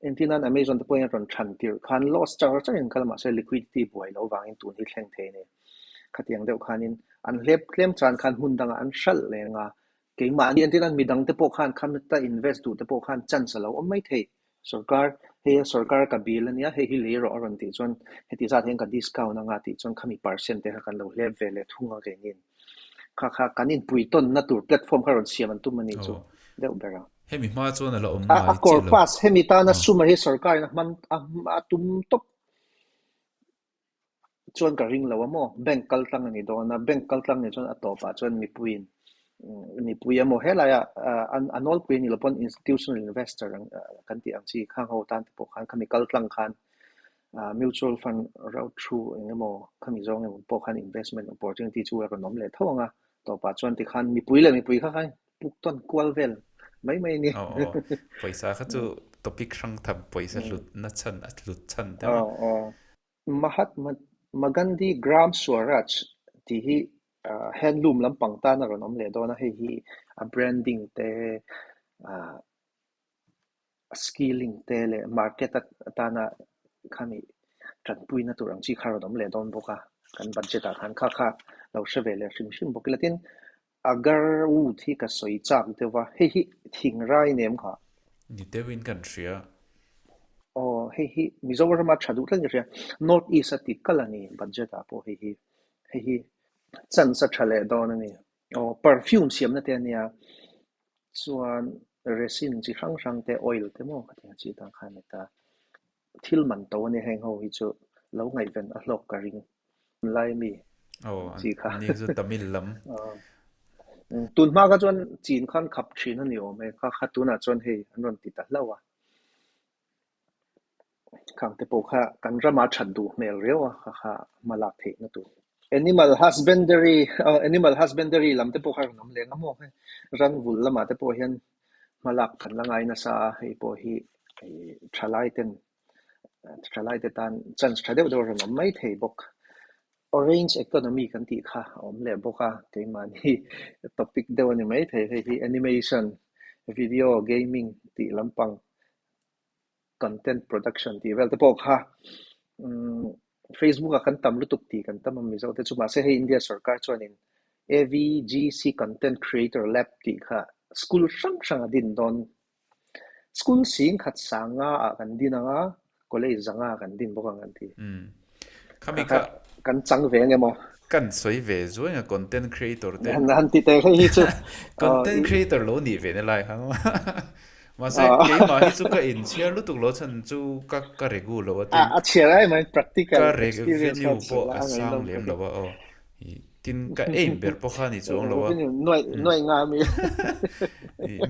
Engtin nan Amazon te pawhin a rawn than tirh khan loss char char in kal mahse liquidity buai loh vangin tun hi thleng thei a ni. Khatiang deuh khanin an hlep tlem chan khan hmun dangah an hralh leng a, keimahni entir nan midang te pawh khan khamta invest duh te pawh khan chance a lo awm mai thei. Sorkar, hei a sorkar ka bill a nia, hei hi lei rawh a rawn tih chuan heti zat hian ka discount anga tih chuan khami percent te kha kan lo hlep ve leh thung a keinin. Kha kha kan inpui tawnna tur platform kha rawn siam an tum a nih chu deuh ber a. Hemi hma chuan a la awm A ngai kawr chiah lo. pass hemi tana sum a hi sorkarin a hman a tum tawp. Chuan ka ring lo a maw? Bank kal tlang a ni dawn a, bank kal tlang nih chuan a tawpah chuan mipuiin mipui emaw helaiah a nawlpui a ni lo pawn institutional investor ang kan tih ang chi khang ho tan te pawh khan khami kal tlang khan mutual fund route through eng emaw khami zawng emaw pawh khan investment opportunity chu a rawn awm leh tho ang a, tawpah chuan tikhan mipui leh mipui kha khan puk tawn kual vel mai mai a ni. Aw aw, pawisa kha chu topic hrang tham pawisa hlut na chhan a hlut chhan te maw? Aw aw. Mahatma Gandhi Gram Swaraj tih hi handloom lampang tan a rawn awm leh dawn a, hei hi a branding te, a skilling te leh market atana khami tanpuina tur ang chi kha a rawn awm leh dawn bawk a, kan budget ah khan kha kha lo hre ve leh hrim hrim bawk ila. Tin, agarwood hi ka sawi chak deuh a, hei hi thingrai nem kha. Ni deuhin kan hria. Aw, hei hi Mizorama tha duh tlat ka hria. North East a ti kal a ni budget ah pawh hei hi. Hei hi chance a tha leh dawn a ni. Aw, perfume siamna te a nia. Chuan resin chi hrang hrang te, oil te maw khatiang chi tan khan a ni ta. Thil man to a nia heng ho hi chu lo ngaihven a hlawk ka ring. Lai mi Aw, chi kha. Ni chu Tamil lam. Tun hma kha chuan chin khan khap thin a ni awm e. Kha kha tunah chuan hei an rawn ti ta hlauh a. Khang te pawh kha kan ramah that duh hmel riau a, kha kha hma lak theihna tur. Animal husbandry, animal husbandry lam te pawh kha rawn awm leh ang a maw? Hei ran vulh lamah te pawh hian hma lak kan la ngai nasa a, hei pawh hi thalai ten thalai te tan chance tha deuh deuh a rawn awm mai thei bawk. Orange economy kan tih kha a awm leh bawk a, keimahni topic deuh a ni mai thei. Hei hi animation, video, gaming tih lampang content production tih vel te pawh kha Facebook ah kan tam lutuk tih kan tam a Mizo te chu mahse hei India sorkar chuanin AVGC Content Creator Lab tih kha school hrang hrang a din dawn. School sing khat sanga ah kan din ang a, college zanga ah kan din bawk ang an ti. Khami kha kan chang ve ang emaw? Kan sawi ve zuai nga content creator te. Han ti teh hei hi chu. Content creator lo nih ve na lai kha. Mahse keimah hi chu ka inchhiar lutuk lo chhan chu ka ka regu lo a tin. A chhiar ai mai practical Ka experience revenue pawh a sang lem lo a aw. Tin ka aim ber pawh kha ni chuang lo a. Revenue nuaih nuaih nga mi.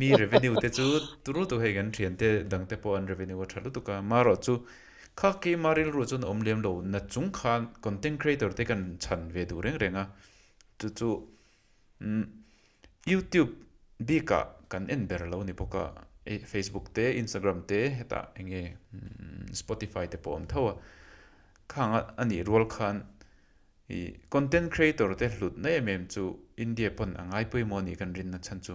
Mi revenue te chu turu tu hei kan thian te dang te pawh an revenue a tha lutuk a. Marawh chu kha keimah rilru chuan a awm lem lo na chung khan content creator te kan chhan ve duh reng reng a. Chu chu YouTube bikah kan en ber lo ni bawk a, Facebook te Instagram te hetah eng nge Spotify te pawh a awm tho a. Khang a nih rual khan ih content creator te hlutna em em chu India pawn a ngai pawimawh a nih kan rinna chhan chu.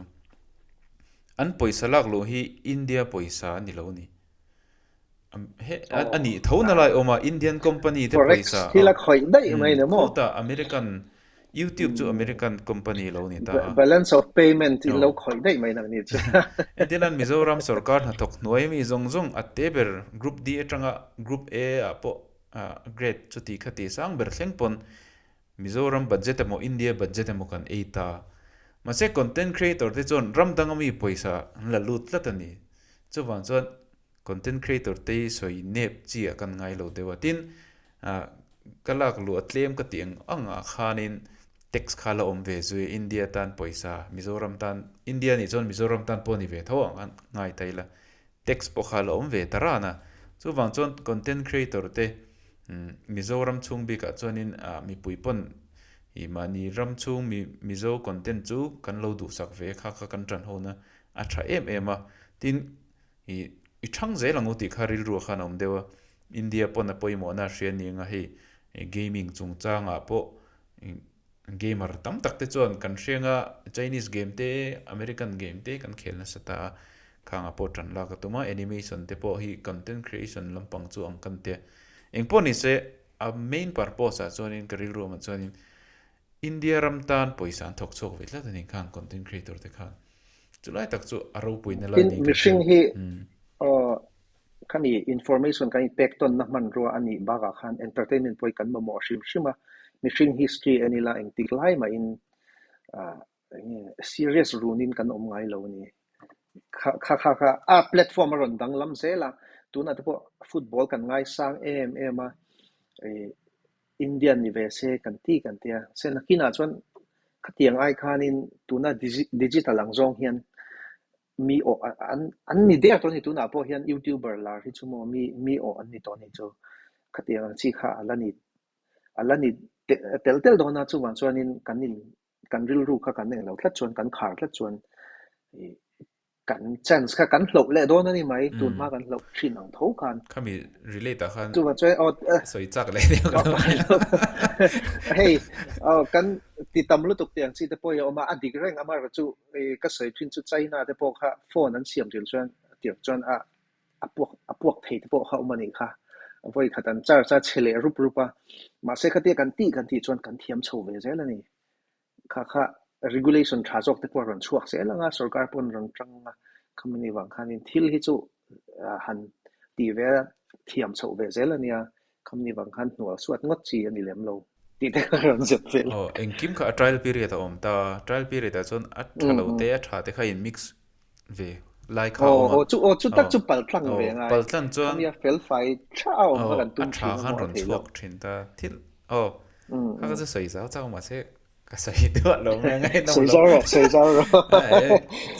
An pawisa lak luh hi India pawisa a ni lo a ni. He a nih tho na lai awm a Indian company te Forex pawisa thil a khawih daih mai ni maw? Khutah American YouTube chu American company lo ni ta a. Balance of payment in lo khawih daih mai nang ni chu. Entirnan Mizoram sorkar hnathawk hnuai mi zawng zawng a te ber Group D atanga Group A ah pawh grade chuti kha ti sang ber thleng pawn Mizoram budget emaw India budget emaw kan ei ta. Mahse content creator te chuan ram danga mi pawisa an la lut tlat a ni. Chuvang chuan content creator te hi sawi nep chi ah kan ngai lo deuh a. Tin, ah ka lak luh a tlem ka tih ang ang ah khanin tax kha la awm ve zui a, India tan pawisa, Mizoram tan, India nih chuan Mizoram tan pawh ni ve tho ang khan ngai ta ila, tax pawh kha la awm ve ta ran a. Chuvang chuan content creator te Mizoram chhung bikah chuanin ah mipui pawn ih mahni ram chhung mi Mizo content chu kan lo duhsak ve kha kha kan tan ho na a tha em em a. Tin, ih i thang zel ang u tih kha rilru ah khan a awm deuh a. India pawn a pawimawhna a hria ni anga hei gaming chungchangah pawh gamer tam tak te chuan kan hriang a Chinese game te American game te kan khel nasa ta a khangah pawh tan lak a tum a animation te pawh hi content creation lampang chu ang kan tia engpawh ni se a main purpose ah chuanin ka rilru awmah chuanin India ram tan pawisa an thawk chhuak ve tlat a ni khang content creator te khan chulai tak chu a ropuina lai Tin ni kan mihring hria hi Khami information kan inpek tawnna hmanrua a nih bakah khan entertainment pawh hi kan mamawh hrim hrim a, mihring history en ila engtik lai mahin eng nge serious runin kan awm ngai lo a ni. Kha kha kha a platform a rawn danglam zel a, tunah te pawh football kan ngaisang em em a, ih Indian ni ve se kan ti kan ti a, se nakinah chuan khatiang ai khanin tuna digital ang zawng hian Mi awh an an ni der tawh a ni tunah pawh hian youtuber lar hi chu maw mi mi awh an ni tawh a ni chu khatiang ang chi kha a la ni a la ni tel tel dawn a chuvang chuanin kan in kan rilru kha kan eng lo tlat chuan kan khar tlat chuan ih kan chance kha kan hloh leh dawn a ni mai tun hma kan hloh thin ang tho khan. Khami relate ah khan Chuvang chuan aw sawi chak leh deuh ka lo nia. Hei aw kan ti tam lutuk tih ang chi te pawh hi a awm a, a dik reng amaherawh chu I ka sawi thin chu China te pawh kha phone an siam tir chuan tir chuan a a puak a puak thei te pawh kha awm a nih kha. Vawi khat an charge a chhe leh rup rup a, mahse khatia kan tih kan tih chuan kan thiam chho ve zel a ni. Kha kha regulation tha zawk te pawh a rawn chhuak zel ang a, sorkar pawh an rawn tang a, khami ni vang khanin thil hi chu han tih ve a thiam chhoh ve zel a nia. Khami vang khan hnual suat ngawt chi a ni lem lo tih te kha rawn zep vel. Aw, engkim kha a trial period a awm ta, trial period ah chuan a tha lo te a tha te kha in mix ve lai kha a awm a. Aw, chu aw chu tak chu pal tlang ve ngai. Pal tlang chuan khami a fel fai tha a awm kha kan tum thin a maw a thei lo. A tha khan rawn chhuak thin ta thil aw kha kha chu sawi zau chau mahse Ka sawi duah lo mai a ngaihnawm lo. Sawi zau rawh, sawi zau rawh.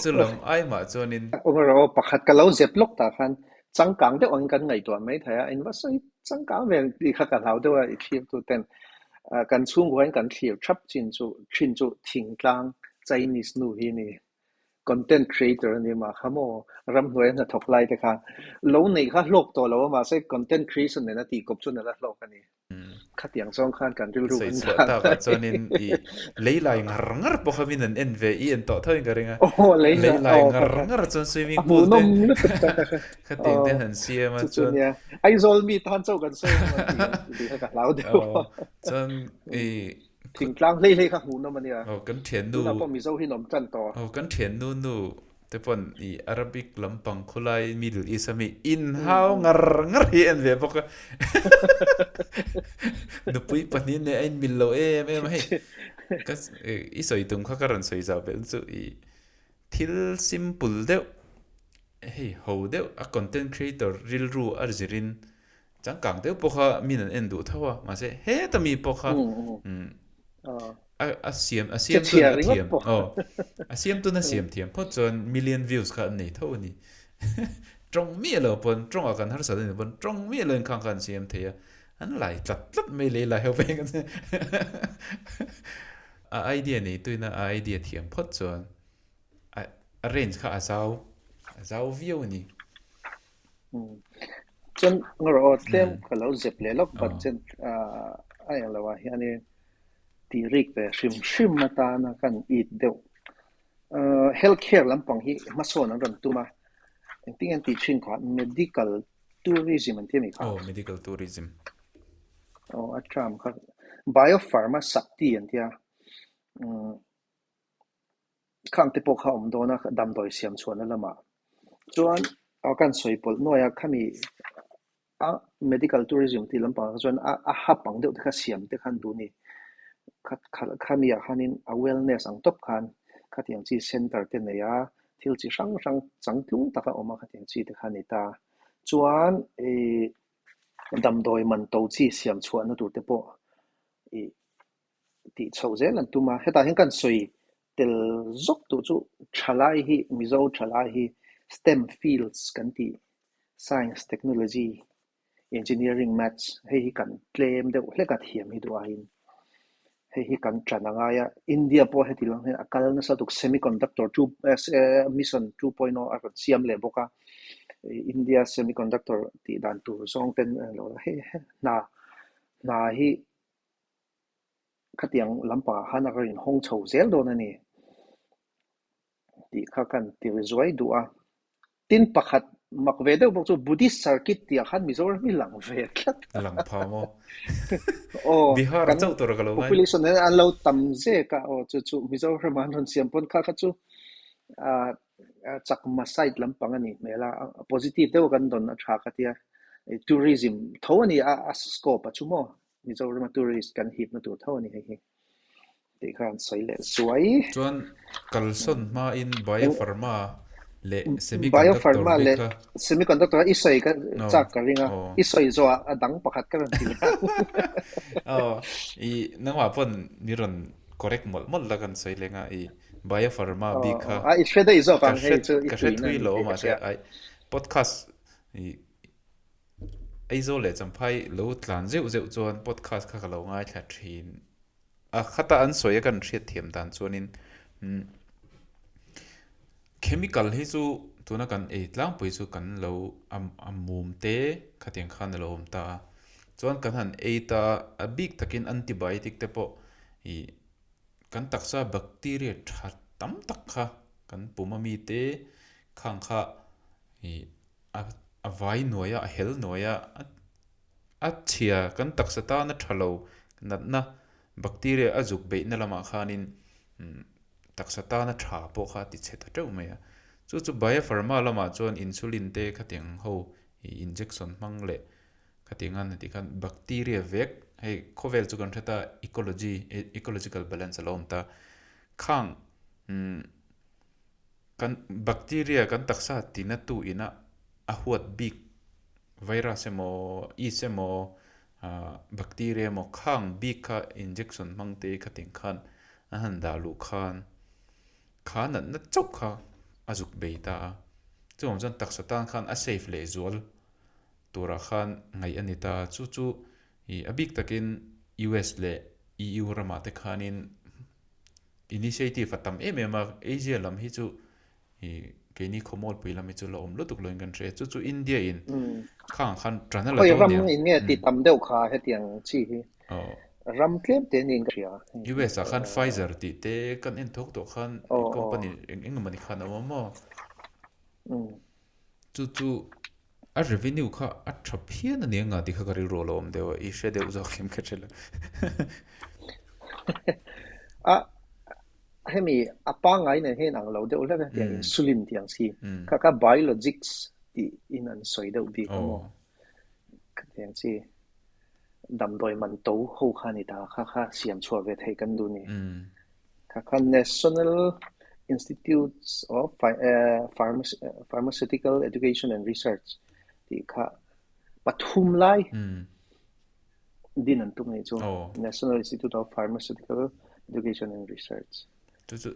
Chu lam ai mah chuanin. Awm rawh aw, pakhat ka lo zep lawk tah khan changkang deuh angin kan ngaihtuah mai thei a, in va sawi changkang ve ang tih kha ka hlau deuh a, i thlir tu ten kan chhungkua hian kan thlir thap chin chu thin chu thingtlang Chinese nu hi a ni. Content creator a ni mah kha maw, ramhnuai a hnathawk lai te kha lo neih kha hlawk tawh lo a mahse content creation nen a tih kawp chuan a la hlawk a ni. Khatiang zawng khan kan rilru kan dah. Sawi takah chuanin i lei lai ngar ngar pawh kha min an en ve i en tawh tho in ka ring a. Aw lei lei lai ngar ngar chuan swimming pool te khatiang te han siam a chuan. Chu nia Aizawl mi tan chauh kan sawi ang an tih kha ka hlau deuh a. Chuan i thingtlang hlei hlei kha hmuhnawm a nia. Aw kan thiannu tunah pawh Mizo hi an awm tan tawh. Aw kan thiannu nu Te pawn i Arabic lampang khawlai Middle East ami inhau ngar ngar hi en ve bawk a. Nupui pahnih nen a inmil lo em em a hei. Ka i sawi tum kha ka rawn sawi zau belh chu i thil simple deuh hei ho deuh a content creator rilru a zirin changkang deuh pawh kha min an en duh tho a mahse heta mi pawh kha a a siam a siam tun a thiam aw a siam tun a siam thiam phawt chuan million views kha an nei tho a ni tawng miah lo pawn tawngah kan harsat a ni pawn tawng miah lo in khang kha an siam thei a an lai tlat tlat mai lei lai ho veng a a idea nei tuina a idea thiam phawt chuan a a range kha a zau a zau viau a ni. Chuan ngarawh aw tlem ka lo zep leh lawk budget a eng lo ah hianin tih rik ve hrim hrim atana kan it deuh. Health care lampang hi hmasawn an rawn tum a, engtin nge an tih thin kha medical tourism an ti a ni kha? Aw medical tourism. Aw a term kha biopharma sakti an ti a. Khang te pawh kha a awm dawn a damdawi siam chhuahna lamah chuan a kan sawi pawlh nuai a khami a medical tourism tih lampangah kha chuan a a hap ang deuh te kha siam te khan duh a ni khami ah khanin a wellness ang tawp khan khatiang chi center te nei a. Thil chi hrang hrang changtlung taka awm a khatiang chi te kha a ni ta. Chuan ih damdawi man to chi siam chhuahna tur te pawh ih tih chhoh zel an tum a. Hetah hian kan sawi tel zawk duh chu thalai hi Mizo thalai hi STEM fields kan tih Science, Technology, Engineering, Maths hei hi kan tlem deuh hlek a thiam hi duh aiin hei hi kan tan a ngai a. India pawh heti lang hian a kal nasa tuk semiconductor two mission 2.0 a rawn siam leh bawk a. India semiconductor tih dan tur zawng ten hei hna hna hi Khatiang lampangah khan a rawn inhawng chho zel dawn a ni tih kha kan ti ri zuai duh a. Tin pakhat mak ve deuh bawk chu Buddhist circuit tih ah khan Mizoram hi lang ve tlat. Lang pha maw? Aw, Bihar kan chauh tur a ka lo ngai. population hian an lo tam zek a, aw chu chu Mizoram ah an rawn siam pawn kha kha chu ah chakma side lampang a nih hmel a, positive deuh a kan dawn a tha ka tia. Tourism tho a ni a, a scope a chu maw? Mizorama tourist kan hipna tur tho a ni hei hi tih kha an sawi leh zuai. Chuan kalsawn hmain Biopharma leh Semiconductor Biopharma bik leh kha. Semiconductor i sawi ka chak ka ring a, i sawi zawhah a dang pakhat ka rawn ti leh ang. Aw, i nangmah pawn mi rawn correct mawlh mawlh la kan sawi leng a, i Biopharma bik kha. A i hre daih zawk ang hei chu i ka hre tuina thui a ni lo tih ka mahse hria. ai podcast i Aizawl leh Champhai lo tlan zeuh zeuh chuan podcast kha ka lo ngaithla thin a, khata an sawi a kan hriat thiam dan chuanin chemical hi chu tuna kan ei tlangpui chu kan lo a mum te khatiang khan a lo awm ta a, chuan kan han ei ta a bik takin antibiotic te pawh ih kan taksa bacteria tha tam tak kha kan pum ami te khang kha ih. A vai nuai a, a hel nuai a, a chhia kan taksa tana tha lo natna bacteria a zuk beihna lamah khanin taksa tana tha pawh kha a ti chhe ta teuh mai a. Chu chu biopharma lamah chuan insulin te khatiang ho injection hmang leh khatiang a ni tih khan bacteria vek hei khawvel chu kan hre ta ecology ecological balance a lo awm ta khang Kan bacteria kan taksa tina tu ina a huat bik virus emaw yeast emaw bacteria emaw khang bik kha injection hmang te khatin khan an han dah luh khan kha natna chauh kha a zuk bei ta a. Chuvang chuan taksa tan khan a safe leh zual turah khan ngaih a ni ta. Chu chu ih a bik takin US leh EU ramah te khanin Initiative a tam em em a, Asia lam hi chu ih keini khawmualpui lam hi chu la awm lutuk loin kan hria. Chu chu India in khang khan tan a la Khawi dawn ram nia. in nge ti tam deuh kha hetiang chi hi ram tlem te niin ka hria. US ah khan Pfizer tih te kan en thawk tawh khan company eng eng emawni khan a awm a maw? Chu chu A revenue kha a tha phian a nia nga tih kha ka rilru a lo awm deuh a, i hre deuh zawk em ka hre lo. A hemi a pangngai nen hian ang lo deuh hlek a, tiang insulin tih ang si kha kha biologics tih in an sawi deuh bik a maw? Khatiang chi damdawi man to ho kha a ni ta, kha kha siam chhuah ve theih kan duh ni. Kha kha National Institutes of Pharmaceutical Education and Research tih kha pathum lai din an tum anih chu. National Institute of Pharmaceutical Education and Research.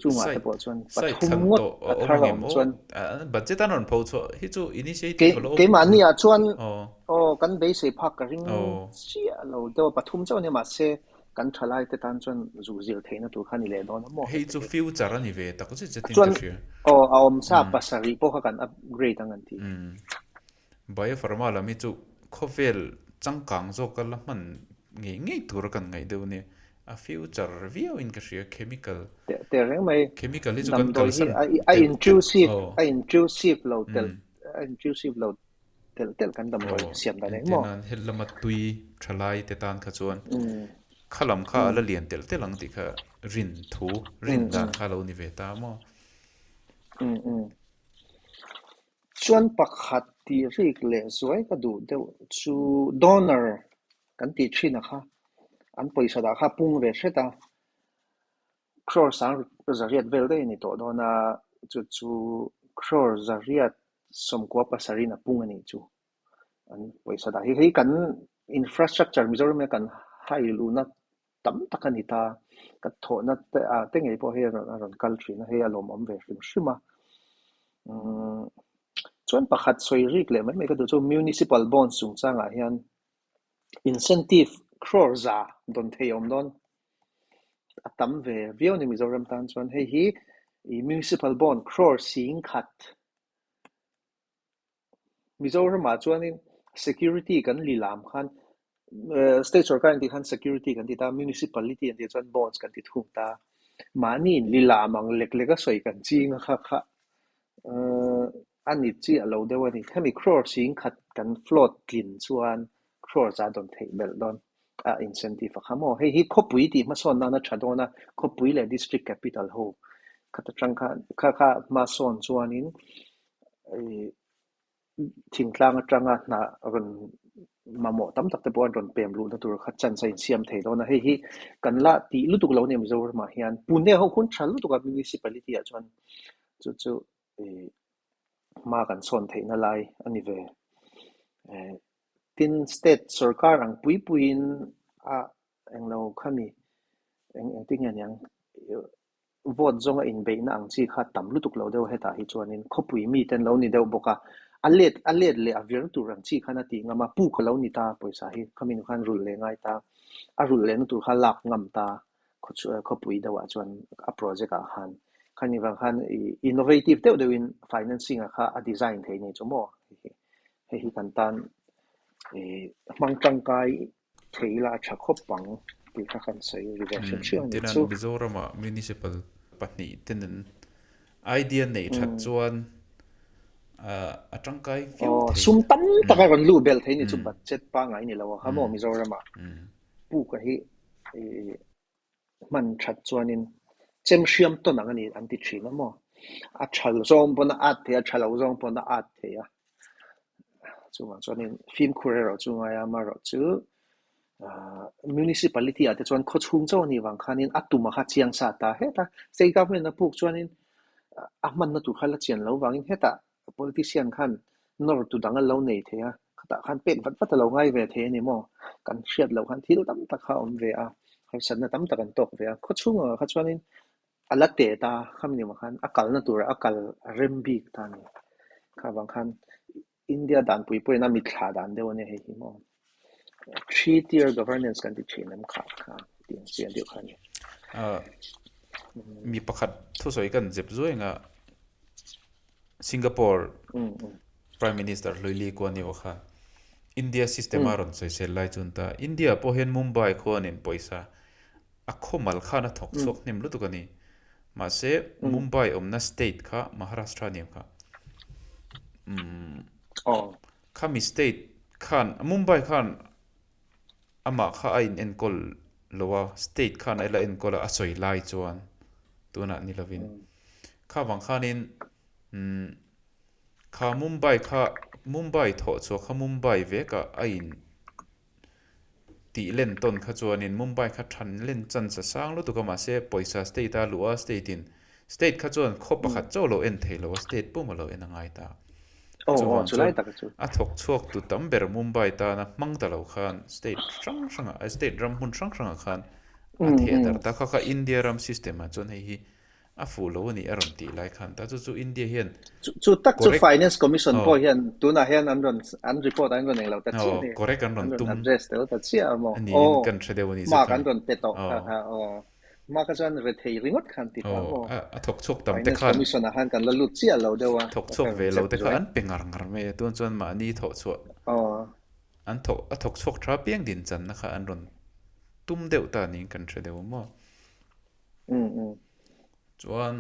Chungah te pawh chuan pathum ngawt a thar a awm chuan. Budget an rawn pho chhuah hi chu initiative a lo awm. Keimahni ah chuan aw kan beisei phak ka ring chiah lo deuh a, pathum chauh a nia mahse Kan thalai te tan chuan zu zir theihna tur kha ni leh dawn a maw? Hei chu future a ni ve tak zet zetin ka hria. Aw, a awm sa pasarih pawh kha kan upgrade ang an ti. Biopharma lam hi chu khawvel changkang zawk a la hman ngei ngei tur a kan ngaih deuh nia. A future viau in ka hria chemical. Teh reng mai. Chemical hi chu kan kalsan telh telh. A intrusive, a intrusive lo telh, a intrusive lo telh telh kan damdawi siam dan eng maw? Entirnan hel lama tui tha lai te tan kha chuan kha lam kha a la lian telh telh ang tih kha rin thu, rin dan kha a lo ni ve ta maw? Chuan pakhat tih rik leh zuai ka duh deuh chu donor kan tih thin a kha an pawisa dah kha pung ve hret a, crore sang zariat vel daih a ni tawh dawn a. Chu chu crore 897 in a pung a nih chu. An pawisa dah hi hei kan infrastructure Mizoram hian kan hai luhna tam tak a ni ta. Ka thawhna te ah te ngei pawh hei a rawn kal thin a, hei a lawmawm ve hrim hrim a. Umm chuan pakhat sawi rik leh mai mai ka duh chu Municipal Bonds chungchangah hian incentive crore 100 dawn thei a awm dawn. A tam ve viau a ni Mizoram tan chuan hei hi Municipal Bond crore 10,000 Mizoramah chuanin security kan lilam khan state sorkar an tih khan security kan ti ta, municipality an tih chuan bonds kan ti thung ta. Mahni in lilam ang lek lek a sawi kan ching a kha kha a ni chiah lo deuh a ni. Hemi crore 10,000 kan float tlin chuan crore 100 dawn theih belh dawn a incentive a kha maw. Hei hi khawpui tih hmasawn nan a tha dawn a, khawpui leh district capital ho khat atang khan kha kha hmasawn chuanin thingtlang atanga hna rawn mamawh tam tak te pawh an rawn pem luhna tur kha chance a insiam thei dawn a, hei hi kan la tih lutuk lo a ni Mizoramah hian Pune ho hun tha lutuk a municipality ah chuan chu chu hma kan sawn theihna lai a ni ve. Tin state sorkar ang pui puiin a englo khami eng engtin nge niang Vote zawnga inbeihna ang chi kha tam lutuk lo deuh hetah hi chuanin khawpui mite an lo ni deuh bawk a, a let a let leh a vir tur ang chi khan a tih ngam a, puk a lo ni ta pawisa hi khami nu khan rulh leh ngai ta, a rulh lehna tur kha lak ngam ta khawpui deuhah chuan a project ah khan khani vang khan innovative deuh deuhin financing ah kha a design thei nei chu maw hei hi kan tan hmang tangkai Thei ila a tha khawp ang tih kha kan sawi ri ve hrim hrim a nih Tinan chu. Mizorama Municipal pahnih ten an idea neih that chuan a tangkai viau Aw, thei. sum tam tak a rawn luh belh thei ni chu budget pangngai ni lo a kha maw Mizorama puk a hi hman that chuanin chem hriam tawn ang a ni an ti thin a maw. A tha zawng pawn a at thei a, tha lo zawng pawn a at thei a. Chuvang chuanin fimkhur erawh chu ngai a, amaherawh chu municipality ah te chuan khaw chhung chauh a nih vang khanin a tum a kha chiang sa ta heta state government a puk chuanin a hmanna tur kha la chian lo vangin hetah Politician khan nawr tu dang a lo nei thei a, khatah khan pek vat vat a lo ngai ve thei a ni maw? Kan hriat loh khan thil tam tak kha a awm ve a, harsatna tam tak an tawk ve a. Khaw chhungah kha chuanin a la teh ta khami ni mah khan a kalna turah a kal a rem bik ta a ni. Kha vang khan India danpui pawhin a mitthla dan deuh a nia hei hi maw? Three tier governance kan ti thin em kha kha tih ang chian deuh kha a ni. Mi pakhat thusawi kan zep zuai anga Singapore Prime Minister hlui Lee Kuan Yew khan India system a rawn sawisel lai chuan ta India pawh hian Mumbai khuanin pawisa a khawmal khan a thawk chhuak hnem lutuk a ni. Mahse Mumbai awmna state kha Maharashtra ni ang kha. Khami state khan Mumbai khan amah kha a inenkawl lo a, state khan a la enkawl a, a sawi lai chuan tunah ni lovin. Kha vang khanin umm kha Mumbai kha Mumbai thawh chhuah kha Mumbai vekah a in tih len tawn kha chuanin Mumbai kha than len chance a sang lutuk a mahse pawisa state a luh a state in state kha chuan khaw pakhat chauh lo en thei lo a state pum a lo en a ngai ta. Chuvang chuan a thawk chhuak tu tam ber Mumbai tana hmang ta lo khan state hrang hrangah state ram hmun hrang hrangah khan a theh darh ta kha kha India ram system ah chuan hei hi A fuh lo a nih a rawn tih lai khan ta chu chu India hian Chu tak chu Finance Commission pawh hian tunah hian an rawn an report an rawn eng lo ta chiah a ni. Correct an rawn tum An address tel ta chiah a maw. A niin kan hre deuh a nih chu Mark an rawn pe tawh kha kha aw. Mark a chuan rethei ringawt khan ti ta maw. A thawk chhuak tam te Finance khan Commission ah khan kan la lut chiah lo deuh a. Thawk chhuak ve lo te kha an pe ngar ngar mai a tun chuan mahni thawh chhuah an thawk a thawk chhuak tha piang din channa kha an rawn tum deuh ta niin kan hre deuh a maw. Chuan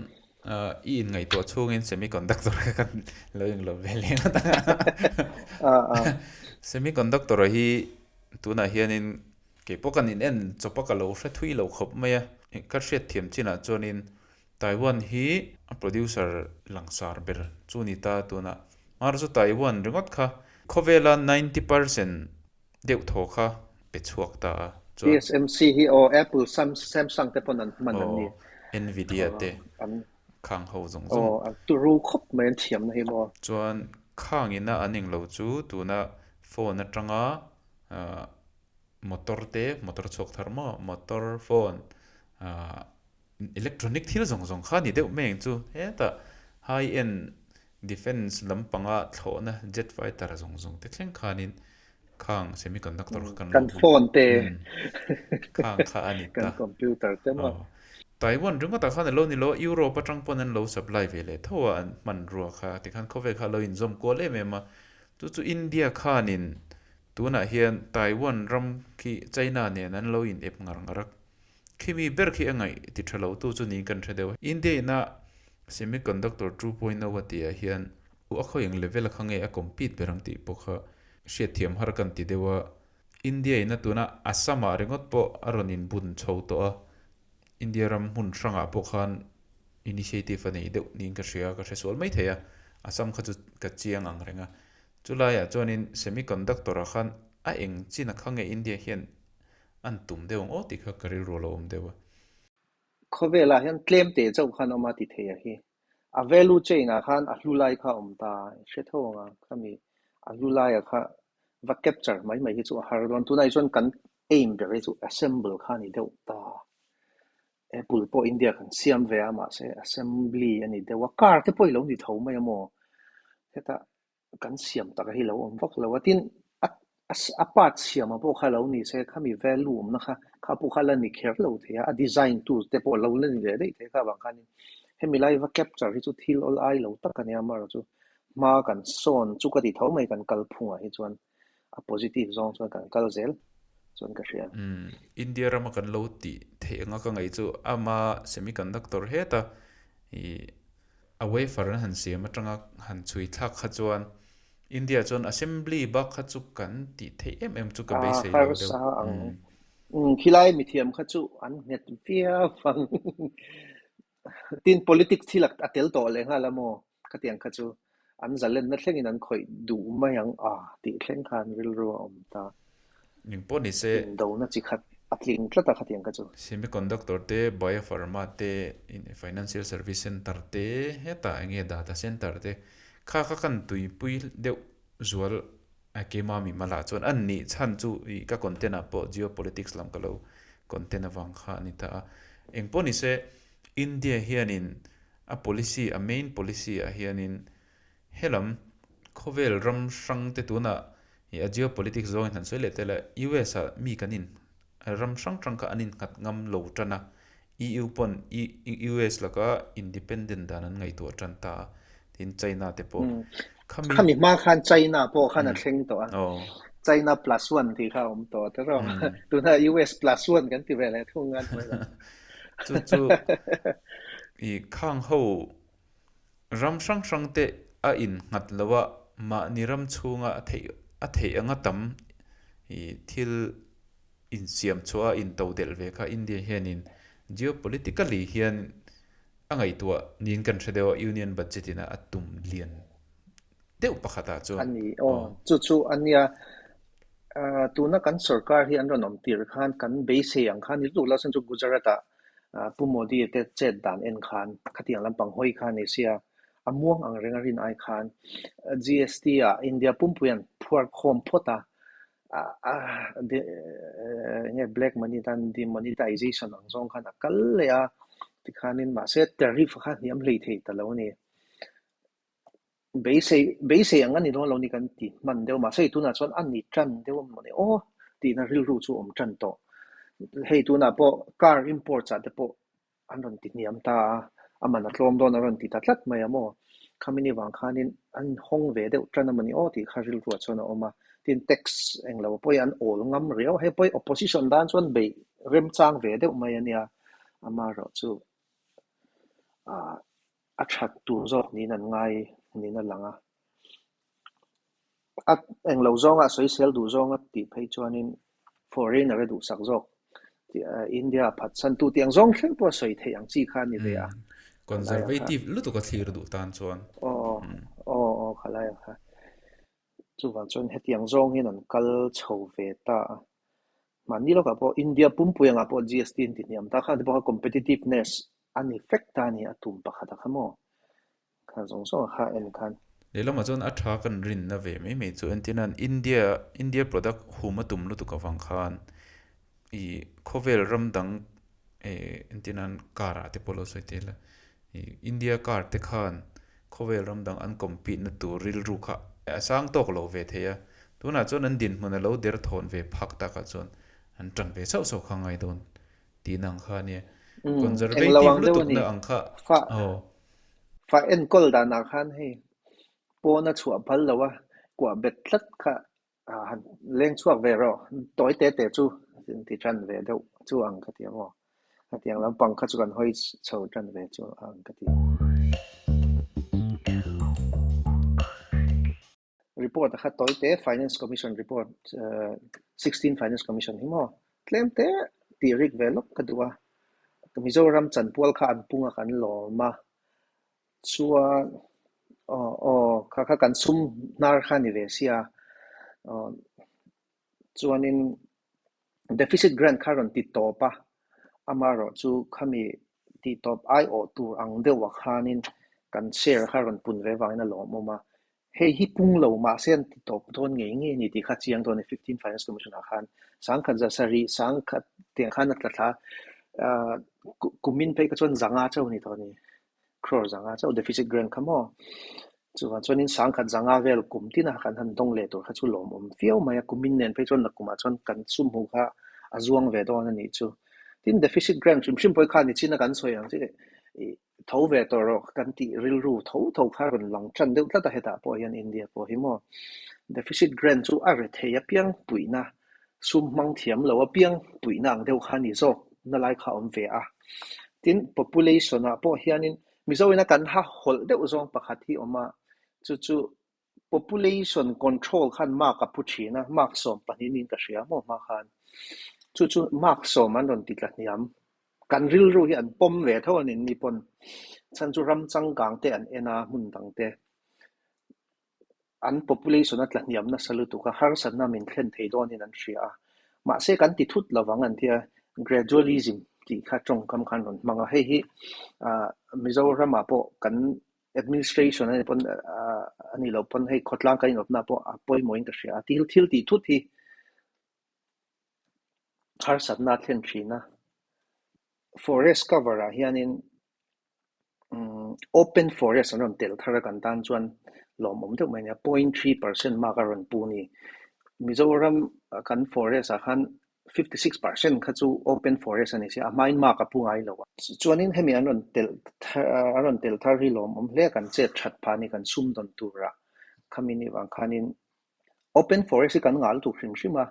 i inngaihtuah chhungin semiconductor kha kan lo englo ve leh ngawt ang a. Semiconductor hi tunah hianin kei pawh kan in en chawp a ka lo hre thui lo khawp mai a. Ka hriat thiam chinah chuanin Taiwan hi a producer langsar ber chu ni ta tunah. Mar chu Taiwan ringawt kha khawvela 90% deuh thaw kha pe chhuak ta a, chuan. TSMC hi aw Apple, Samsung te pawn an hman an ni. Aw, Nvidia te. Khang ho zawng Aw, zawng. a turu khawp mai an thiamna hi maw. Chuan khang ina an englo chu tuna phone atanga motor te, motor chhuak thar maw, motor, phone, electronic thil zawng zawng kha a ni deuh mai ang chu. Hetah high end defence lampanga thlawhna jet fighter zawng zawng te thleng khanin khang semiconductor kha kan lo Kan hmang. phone te, Khang kha a ni kan ta. computer te maw. Taiwan ringawtah khan a lo ni lo a, Europe atang pawn an lo supply ve leh tho a, an hmanrua kha tikhan khawvel kha a lo inzawm kual em em a. Chu chu India khanin tunah hian Taiwan ram khi China nen an lo in ep ngar ngar a, khimi ber khi a ngaih ti tha lo tu chu niin kan hre deuh a. India ina semiconductor 2.0 a tih ah hian a khawi ang level a kha nge a compete ber ang tih pawh kha hriatthiam har kan ti deuh a. India ina tuna Assam ah ringawt pawh a rawn inbun chho tawh a. India ram hmun hrangah pawh khan initiative a nei deuh niin ka hria, ka hre sual mai thei a, Assam kha chu ka chiang ang reng a. Chulaiah chuanin semiconductor ah khan a eng chin a kha nge India hian an tum deuh ang aw tih kha ka rilru a lo awm deuh a. Khawvelah hian tlem teh chauh khan awm a ti thei a hi. A value chain ah khan a hlu lai kha a awm ta, i hre tho ang a, khami a hlu laiah kha va capture mai mai hi chu a har dawn. Tunah hi chuan kan aim ber hi chu assemble kha a ni deuh ta. Apple pawh India kan siam ve a, mahse assembly a ni deuh a, car te pawh i lo ni tho mai a maw? Hetah kan siam taka hi lo awm vak lo a, tin a a part siam ang pawh kha lo ni se, khami value awmna kha kha pawh kha la ni kher lo thei a, a design tu te pawh lo la ni leh daih thei kha avang khanin hemi lai va capture hi chu thil awl ai lo tak a nia, amaherawhchu chu hma kan sawn chu ka ti tho mai kan kalphungah hi chuan a positive zawng chuan kan kal zel chuan ka hria. Umm India rama kan lo tih theih anga ka ngaih chu ama semiconductor heta ih A wafer an han siam atanga han chhui thlak kha chuan India chuan assembly bak kha chu kan tih theih em em chu ka A beisei lo deuh. harsa ang. Umm khilai mithiam kha chu an nghet viau ang. Tin politics thil a tel tawh leh nghal a maw? Khatiang kha chu an zalenna thlengin an khawih duh mai ang a tih thleng khan rilru a awm ta. Eng pawh ni se. Indona chi khat a tling tlat a khatiang kha chu. Semiconductor te, biopharma te, financial service center te, hetah eng nge data center te kha kha kan tuipui deuh zual a keima mi malah chuan an nih chhan chu ih ka content ah pawh geopolitics lam ka lo content avang kha a ni ta a. Eng pawh ni se India hianin a policy a main policy ah hianin Helam khawvel ram hrang te tunah ih a geopolitics zawngin han sawi leh tel a, US ah mi kan in ram hrang hrang kha an innghat ngam lo tan a, EU pawn US laka independent dan an ngaihtuah tan ta a, tin China te pawh khami Khami hma khan China pawh khan a thleng tawh a, China plus one tih kha a awm tawh ta rawh, tunah US plus one kan ti ve leh thung a hnuai lam. Chu chu ih khang ho Ram hrang hrang te a innghat lo a, mahni ram chhunga a theih a theih anga tam ih thil insiam chhuah a into delh ve kha India hianin geopolitically hian a ngaihtuah niin kan hre deuh a, Union Budget ina a tum lian deuh pakhatah chuan. A ni aw, chu chu a nia. Tuna kan sorkar hi an rawn awm tir khan kan beisei ang khan ni lutuk lo chuan chu Gujarat ah Pu Modi te chet dan en khan khatiang lampang hawi kha ni sia, a muang ang reng a rin ai khan GST ah India pumpui an phuar khawm phawt a, enge black money tan demonetization ang zawng khan a kal leh a, tikhanin mahse tariff kha hniam hlei thei ta lo a ni. Beisei beisei ang a ni dawn lo ni kan ti hman deuh mahse hei tunah chuan a ni tan deuh a mawni aw tihna rilru chu a awm tan tawh. Hei tunah pawh car imports ah te pawh an rawn ti hniam ta a, a man a tlawm dawn a rawn ti ta tlat mai a maw. Khami vang khanin an hawng ve deuh tan a mawni aw tih kha rilruah chuan a awm a. Tin tax englo pawh hi an awl ngam riau a, hei pawh hi opposition tan chuan beih remchang ve deuh mai a nia, amaherawhchu ah A that tur zawk niin an ngai niin a lang a. A englo zawnga sawisel duh zawnga tih phei chuanin foreigner a duhsak zawk India a phatsan tu tih ang zawng thleng pawh a sawi theih ang chi kha a ni ve a. Conservative lutuk a thlir duh tan chuan. Aw aw aw khalaia kha. Chuvang chuan hetiang zawng hian an kal chho ve ta a. Mahni lawkah pawh India pumpui angah pawh GST an ti hniam ta kha te pawh kha competitiveness. a ni fek ta a ni a tum pakhat a kha maw? Kha zawng zawng a kha en khan. Lehlamah chuan a tha kan rinna ve mai mai chu entirnan India India product hum a tum lutuk avang khan ih khawvel ram dang eh entirnan car ah te pawh lo sawi tel a ih India car te khan khawvel ram dang an compete na tur rilru kha a sang tawk lo ve thei a tunah chuan an dinhmun a lo der thawn ve phak takah chuan an tan ve chauh chauh kha ngai dawn tihna ang kha a nia. Englo Conservative ang deuh a ni. lutukna ang kha Fa aw. Fa enkawl danah khan hei pawn a chhuah phal lo a, kuah bet tlat kha han leng chhuak ve rawh, tawi te te chu ti tan ve deuh chu ang ka ti ang aw. Hetiang lampang kha chu kan hawi chho tan ve chu ang ka ti. Report a kha tawi te Finance Commission report 16 Finance Commission hi maw tlem te tih rik ve lawk ka duh a. Mizoram chanpual kha an pung a kan lawm a, chuan aw aw kha kha kan sum hnar kha ni ve sia aw chuanin deficit grant kha rawn ti tawp a, amaherawh chu khami tih tawp aiawh tur ang deuh ah khanin kan share kha rawn pun ve vangin a lawmawm a, hei hi pung lo mahse an ti tawp dawn ngei ngei a ni tih kha chiang dawn a ni fifteen finance commission ah khan sangkhat za sarih sangkhat tiang khan a tla thla a, kumin phei kha chuan zanga chauh a ni tawh a ni. Crore zanga chauh deficit grant kha maw? Chuvang chuanin sangkhat zanga vel kum tina kan han dawng leh tur kha chu lawmawm viau mai a, kumin nen phei chuan nakumah chuan kan sum hmuh kha a zuang ve dawn a nih chu. Tin, deficit grant hrim hrim pawh hi kha nichina kan sawi ang chi ih tho ve tawh rawh kan tih rilru tho tho kha rawn lang tan deuh tlat a hetah pawh hian India pawh hi maw. Deficit grant chu a rethei apiang puihna Sum hmang thiam lo apiang puihna ang deuh kha ni zawk na lai kha a awm ve a. Tin, population ah pawh hianin Mizoina kan ha hawlh deuh zawng pakhat hi awm a, chu chu population control khan mark a pu thin a, mark 12 niin ka hria maw hma khan. Chu chu mark sawm an rawn ti tla hniam. Kan rilru hi an pawm ve tho a ni ni pawn. Chhan chu ram changkang te an en a, hmun dang te. An population a tla hniam nasa lutuk a, harsatna min thlen thei dawnin an hria a. Mahse kan ti thut lovang an ti a, gradualism tih kha tawngkam khan rawn hmang a. Hei hi Mizoramah pawh kan administration a ni pawn a nih loh pawn hei khawtlang kan inawpna pawh a pawimawhin ka hria a. Thil thil tih thut hi harsatna a thlen thin a. Forest cover ah hianin Open forest an rawn tel thar a kan tan chuan lawmawm deuh mai a nia, 0.3% mark a rawn pu a ni. Mizoram kan forest ah khan 56% kha chu open forest a ni sia, a hmain mark a pu ngai lo a. Chuanin hemi an rawn tel thar an rawn tel thar hi lawmawm hle a, kan chet that phah a ni kan sumdawn turah khami nih vang khanin Open forest hi kan ngah lutuk hrim hrim a,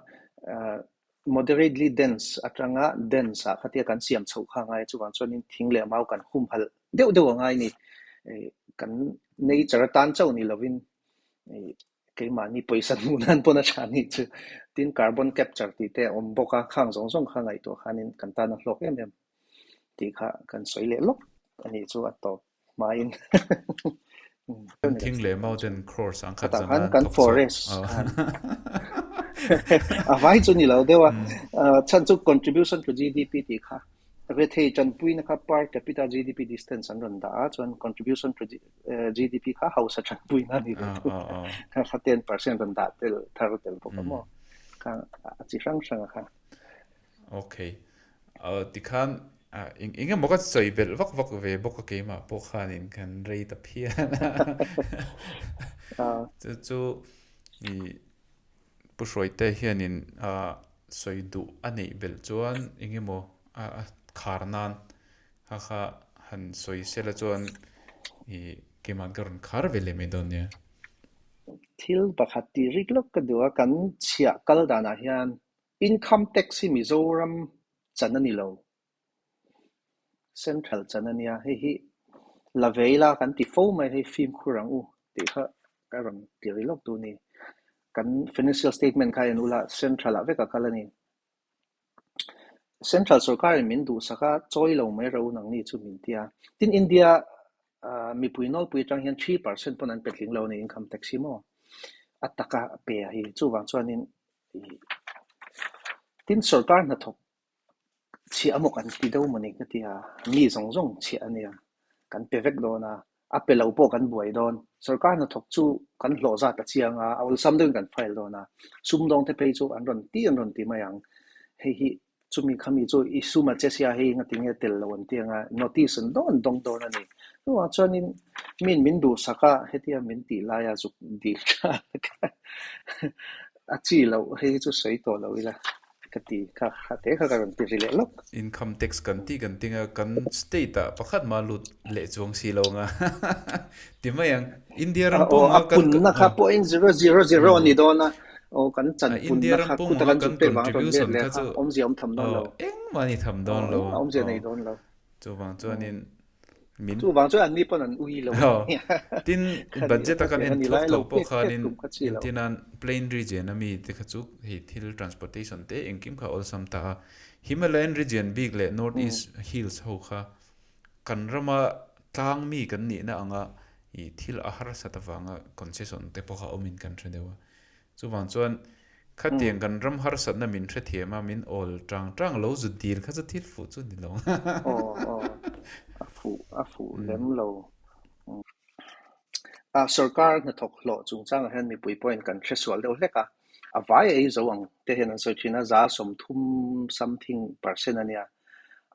moderately dense atanga dense ah khatia kan siam chhoh kha a ngai a, chuvang chuanin thing leh mau kan humhalh deuh deuh a ngai a ni. Kan nature atan chauh ni lovin keimahni pawisa hmuh nan pawn a tha anih chu. Tin, carbon capture tih te a awm bawk a, khang zawng zawng kha ngaihtuah khanin kan tan a hlawk em em tih kha kan sawi leh lawk a nih chu a tawp. hmain Kan thing leh mau ten crores ang khat Khatah zanga khan an kan thawk chhuak. forest khan a vai chu ni lo deuh a chhan chu contribution to GDP tih kha rethei tanpuina kha per capita GDP distance an rawn dah a chuan contribution to GDP kha hausa tanpuina a ni ve thung kha kha 10% rawn dah tel thar tel bawk a maw kha a chi hrang hrang a kha. Okay. Tikhan eng eng emaw ka sawi belh vak vak ve bawk a keimah pawh khanin kan rei ta phian a. Chu chu i Pu Hruaite hianin sawi duh a neih belh chuan eng emaw a khar nan kha kha han sawi sela chuan i keimah ka rawn khar ve leh mai dawn nia. Thil pakhat tih rik lawk ka duh a, kan chhiah kal danah hian Income tax hi Mizoram chan a ni lo, Central chan a nia, hei hi la ve ila kan ti fo mai, hei fimkhur ang u tih kha ka rawn ti ri lawk duh a ni. Kan financial statement kha en ula Central ah vek a kal a ni. Central sorkarin min duhsak a, chawi lo mai ro nangni chu min ti a. Tin, India mipui nawlpui atang hian 3% pawn an pe tling lo a ni income tax hi maw? A taka pe a hi. Chuvang chuanin Tin, sorkar hnathawk Chhiah a maw kan ti deuh mawni ka ti a, mi zawng zawng chhiah a nia, kan pe vek dawn a, a pe lo pawh kan buai dawn. Sorkar hnathawk chu kan hlawh zat a chiang a, a awlsam deuhin kan file dawn a, sumdawng te phei chu an rawn ti an rawn ti mai ang. Hei hi chumi khami chu i sum a che sia hei ngatinge tel lo an ti ang a, notice an dawn an dawng dawn a ni. Chuvang chuanin min min duhsak a, hetia min tih laia zuk dil tha a chi loh hei hi chu sawi tawh lo ila ka ti kha kha te kha ka rawn ti ri leh lawk. Income tax kan tih kan ting a, kan state ah pakhat mah lut leh chuang si lo anga ti mai ang. India ram pum anga kan. A punna kha pawhin zero zero zero a ni dawn a, aw kan chan punna kha khuta kan zuk pek vang rawn let leh kha awmzia awm tham dawn lo. Engmah a ni tham dawn lo. Engmah awmzia nei dawn lo. Chuvang chuanin min Chuvang chuan anni pawn an ui lo a nia. Tin, budget a kan en thuak tho pawh khanin engtinan plain region a mi te kha chu hei thil transportation te engkim kha awlsam ta a. Himalayan region bik leh North East hills ho kha kan rama tlang mi kan nihna anga ih thil a harsat avanga concession te pawh kha awmin kan hre deuh a. Chuvang chuan khatiang kan ram harsatna min hrethiam a, min awl tang tang lo zut dil kha chu thil fuh chu ni lo. Aw aw, a fuh a fuh lem lo. A sorkar hnathawk hlawh chungchangah hian mipui pawhin kan hre sual deuh hlek a, a vai ei zo ang te hian an sawi thin a, 30% something percent a nia,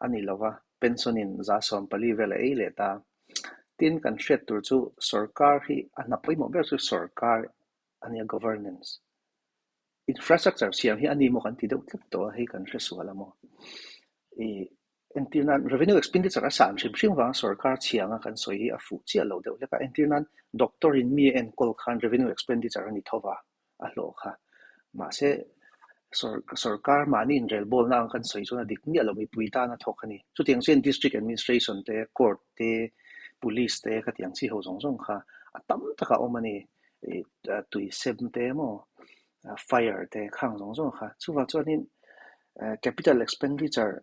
a ni lo va, pension in 14% vel a ei leh ta. Tin, kan hriat tur chu sorkar hi a hna pawimawh ber chu sorkar a nia governance infrastructure siam hi a ni maw kan ti deuh tlat tawh a hei kan hre sual a maw i entir nan revenue expenditure a san hrim hrim vang sorkar chhiang a kan sawi hi a fuh chiah lo deuh hlek a entir nan doctor in mi a enkawl khan revenue expenditure a ni tho va a hlawh kha mahse sorkar mahni inrelbawlna ang kan sawi chuan a dik miah lo mipui tan a thawk a ni chutiang chuan district administration te court te police te khatiang chi ho zawng zawng kha a tam tak a awm a ni. Tui sem te emaw fire te khang zawng zawng kha chuvang chuanin capital expenditure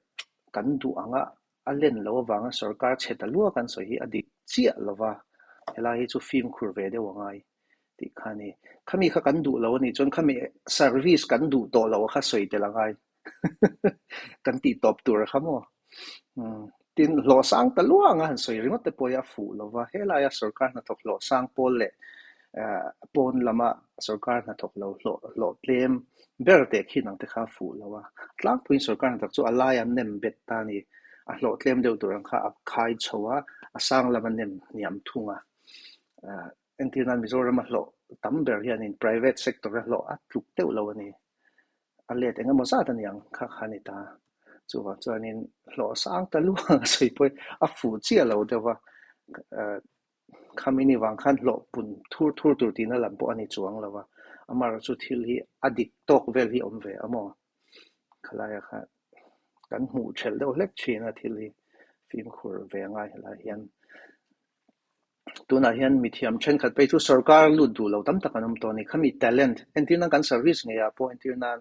kan duh anga a len loh avanga sorkar chhe ta lua kan sawi hi a dik chiah lova helai hi chu fimkhur ve deuh a ngai tih kha a ni. Khami kha kan duh lo a nih chuan khami service kan duh tawh loh kha sawi tel a ngai. Kan tih tawp tur a kha maw? Tin, hlawh sang ta luang a han sawi ringawt te pawh hi a fuh lo va, helaia sorkar hnathawk hlawh sang pawl leh pawn lama sorkar hnathawk lo hlawh hlawh tlem ber teh khin ang te kha a fuh lo a. Tlangpuiin sorkar hnathawk chu a laia nem bet ta a ni. A hlawh tlem deuh tur ang kha a khai chho a, a sang lama nem hniam thung a. Entir nan Mizorama hlawh tam ber hianin private sector a hlawh a tluk deuh lo a ni. A let eng emaw zat a ni ang kha kha a ni ta. Chuvang chuanin hlawh sang ta luang a sawi pawhin a fuh chiah lo deuh va, khami ni vang khan hlawh pun thur thur tur tihna lam pawh a ni chuang lo va. Amaherawhchu thil hi a dik tawk vel hi a awm ve a maw? Khalaia kha kan hmuh thelh deuh hlek thin a thil hi fimkhur ve a ngai helai hian. Tunah hian mithiam thenkhat phei chu sorkar lut duh lo tam tak an awm tawh a ni. Khami talent, entir nan kan service ngeiah pawh entir nan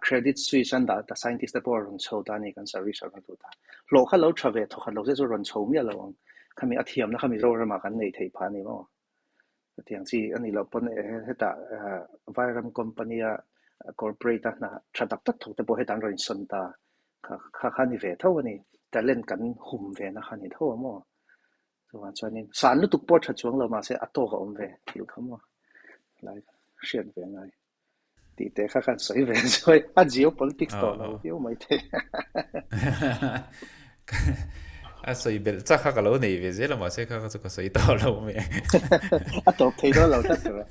Credit Suisse an dah ta scientist te pawh a rawn chho ta a ni kan service a rawn lut a. Hlawh kha lo tha ve thawkhat lo se chu rawn chho miah lo ang. Khami a thiamna kha Mizoramah kan nei theih phah a ni maw? Hetiang chi a nih loh pawn hetah Vairam company a corporate a hna tha tak tak thawk te pawh hetah an rawn insawn ta. Kha kha a ni ve tho a ni. Talent kan hum ve na kha a ni tho a maw? Chuvang chuanin san lutuk pawh tha chuang lo mahse a tawk a awm ve thil kha maw lai hriat ve ngai tih te kha khan sawi ve zuai a geopolitics tawh lo viau mai thei. A sawi belh chak kha ka lo nei ve zel a mahse kha kha chu ka sawi tawh lo mai. A tawp thei dawn lo tlat tur a.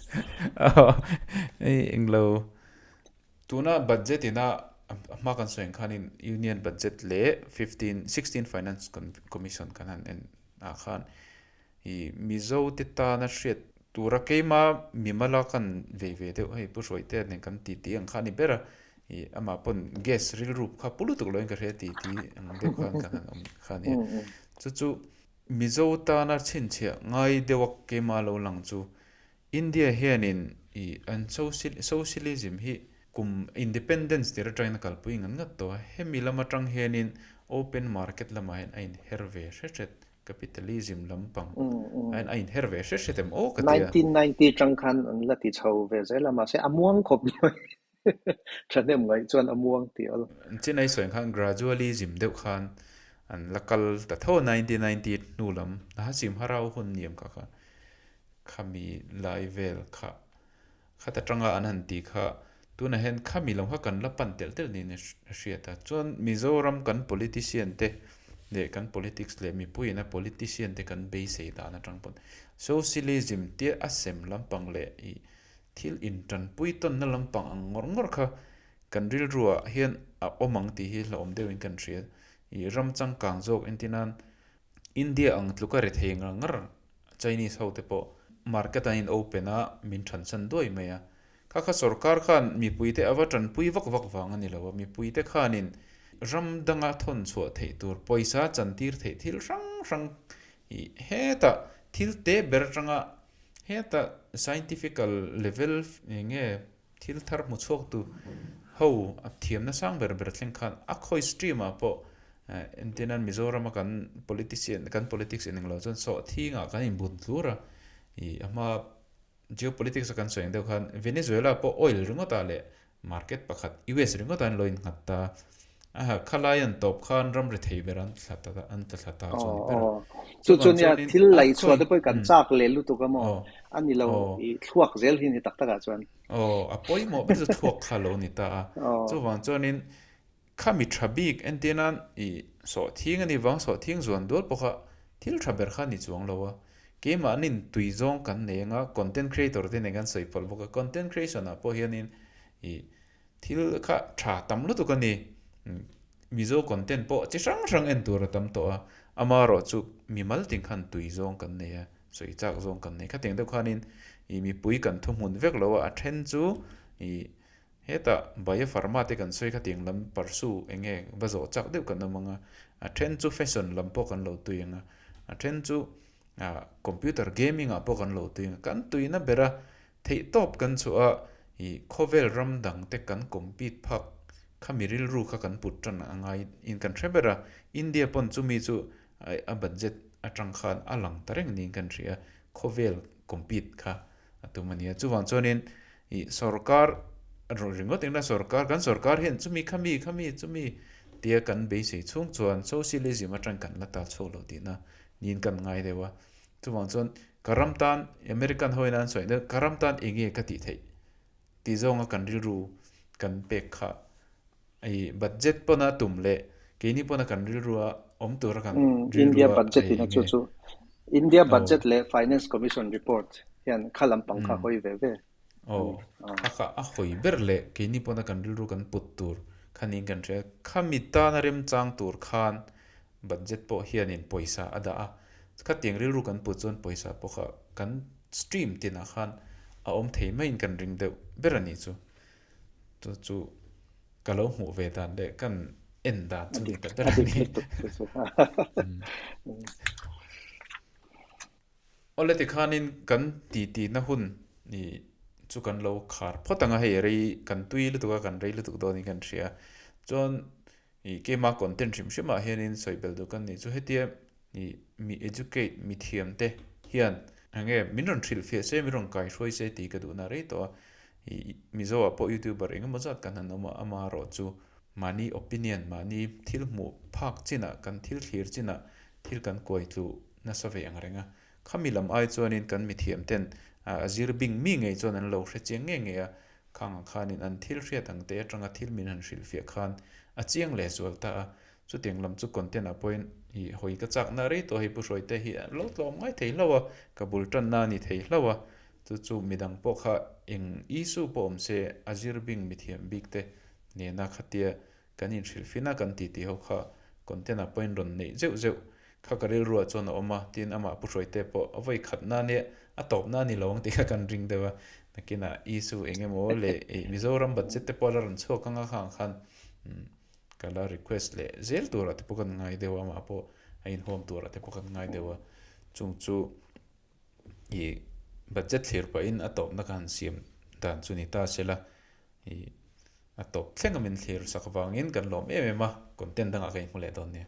Hei englo Tuna budget ina a hma kan sawi ang khanin Union budget leh 15, 16 Finance Commission kan han en ah khan ih Mizo te tana hriat tura keima mimala kan vei ve deuh hei Pu Hruaitea nen kan titi ang kha a ni ber a, ih amah pawn gas rilru kha pu lutuk loin ka hria titi ang deuh khan kan han awm kha a nia. Chu chu Mizo tana chhinchhiah ngai deuha keima lo lang chu India hianin ih an socialism hi kum independence tir atangin a kalpui ngat ngat tawh a, hemi lam atang hianin open market lamah hian a inher ve hret hret, capitalism lampang ah hian a inher ve hret hret em aw ka ti a. 1990 atang khan an la ti chho ve zel a, mahse a muang khawp mai. Thahnem ngaih chuan a muang tih awl. Chinai sawi ang khan gradualism deuh khan an la kal ta tho a, 1990 hnu lam Nahasim Harau hun niam kha kha khami lai vel kha khat atanga an han tih kha tunah hian khami lam kha kan la pan telh telh niin a hriat a. Chuan Mizoram kan politician te leh kan politics leh mipuiin a politician te kan beisei dan atang pawn socialism tia a sem lampang leh ih Thil intanpui tawnna lampang ang ngawr ngawr kha kan rilruah hian a awm ang tih hi hlauhawm deuhin kan hria. Ih ram changkang zawk entirnan India ang tluka ri thei ngar ngar Chinese ho te pawh market an in open a min thansan duai mai a. Kha kha sorkar khan mipuite a va tanpui vak vak vang a ni lo a, mipuite khanin ram danga thawn chhuah theih tur pawisa chantir theih thil hrang hrang ih hetah thil te ber atanga Heta scientifical level eng nge thil thar hmu chhuak tu ho a thiamna sang ber ber thleng khan a khawi stream ah pawh entirnan Mizoram a kan politician kan politics in englo chuan sawhthing ah kan inbun tlur a ih a hma geopolitics a kan sawi ang deuh khan Venezuela pawh oil ringawt ah leh Market pakhat US ringawt a an lo innghat ta. Aha, khalai an tawp khan ram ri thei ber an thla ta an tla thla ta chu a ni ber a. Chu chu nia thil lei chhuah te pawh hi kan chak leh lutuk a maw? A ni lo i thluak zel hi ni tak takah chuan. Aw, a pawimawh ber chu thluak kha lo ni ta a. Chuvang chuanin Khami tha bik entir nan i sawhthing a ni vang sawhthing zuan dual pawh kha thil tha ber kha a ni chuang lo a. Keimahnin tui zawng kan nei anga content creator te nen kan sawi pawlh bawk a. Content creation ah pawh hianin i thil kha tha tam lutuk a ni. Mizo content pawh chi hrang hrang en tur a tam tawh a. Amaherawh chu mimal ting khan tui zawng kan nei a, sawi chak zawng kan nei. Khatiang deuh khanin i mipui kan thuhmun vek lo a, a then chu i Hetah Biopharma te kan sawi kha tiang lam parsu eng nge va zawh chak deuh kan awm ang a, a then chu fashion lam pawh kan lo tui ang a, a then chu ah computer gaming ah pawh kan lo tui ang a, kan tuina bera theihtawp kan chhuah a, ih khawvel ram dang te kan compete phak kha mi rilru kha kan put tan a ngai in kan hre ber a, India pawn chumi chu a budget atang khan a lang ta reng niin kan hria, khawvel compete kha a tum a nia. Chuvang chuanin ih sorkar ringawt engla sorkar kan sorkar hian chumi khami khami chumi tia kan beisei chhung chuan socialism atang kan la tal chhuak lo tihna niin kan ngai deuh a. Chuvang chuan ka ram tan American ho in an sawi deuh ka ram tan eng nge ka tih theih tih zawnga kan rilru kan pek kha ih budget pawna tum leh keini pawna kan rilrua awm tura kan India rilrua budget in a chu chu India budget leh Finance Commission report hian kha lampang kha hawi ve ve aw a kha a hawi ber leh keini pawna kan rilru kan put tur kha niin kan hria khami tana remchang tur khan budget pawh hianin pawisa a dah a khatiang rilru kan put chuan pawisa pawh kha kan stream tinah khan a awm thei maiin kan ring deuh ber a nih chu. Chu chu ka lo hmuh ve dan leh kan en dan chu ni ta ber a ni. Awle tikhanin kan titi na hun i chu kan lo khar phawt ang a, hei rei kan tui lutuk a, kan rei lutuk dawnin kan hria. Chuan I keimah content hrim hrim ah hianin sawi belh duh kan nih chu hetia i mi educate mi thiam te hian enge min rawn hrilh fiah se min rawn kai hruai se tih ka duhna rei tawh a i Mizo ah pawh youtuber eng emaw zat kan han awm a amaherawh chu mahni opinion mahni thil hmuh phak chinah kan thil thlir chinah thil kan kuai tluh nasa ve ang reng a khami lam ai chuanin kan mithiam ten a zir bing mi ngei chuan an lo hre chiang ngei ngei a Khang ang khanin an thil hriat ang te atanga thil min han hrilhfiah khan a chiang leh zual ta a. Chutiang lam chu content ah pawhin i hawi ka chakna rei tawh hei Pu Hruaite hi a lo tlawm ngai thei hlauh a, ka bul tanna a ni thei hlauh a. Chu chu midang pawh kha eng issue pawh awm se a zir bing mithiam bik te nena khatia Kan inhrilhfin a kan titi ho kha content ah pawhin rawn neih zeuh zeuh kha ka rilruah chuan a awm a, tin amah Pu Hruaite pawh a vawi khatna ania a tawpna a ni lo ang tih kha kan ring deuh a, nakinah issue eng emaw leh ih Mizoram budget te pawh a la rawn chhuak anga khang khan ka la request leh zel turah te pawh kan ngai deuh a, amah pawh a inhuam turah te pawh kan ngai deuh a, chung chu ih budget thlir pahin a tawpna ka han siam dan chu ni ta se la ih a tawp thleng a min thlir sak avangin kan lawm em em a, content dangah ka inhmu leh dawn nia.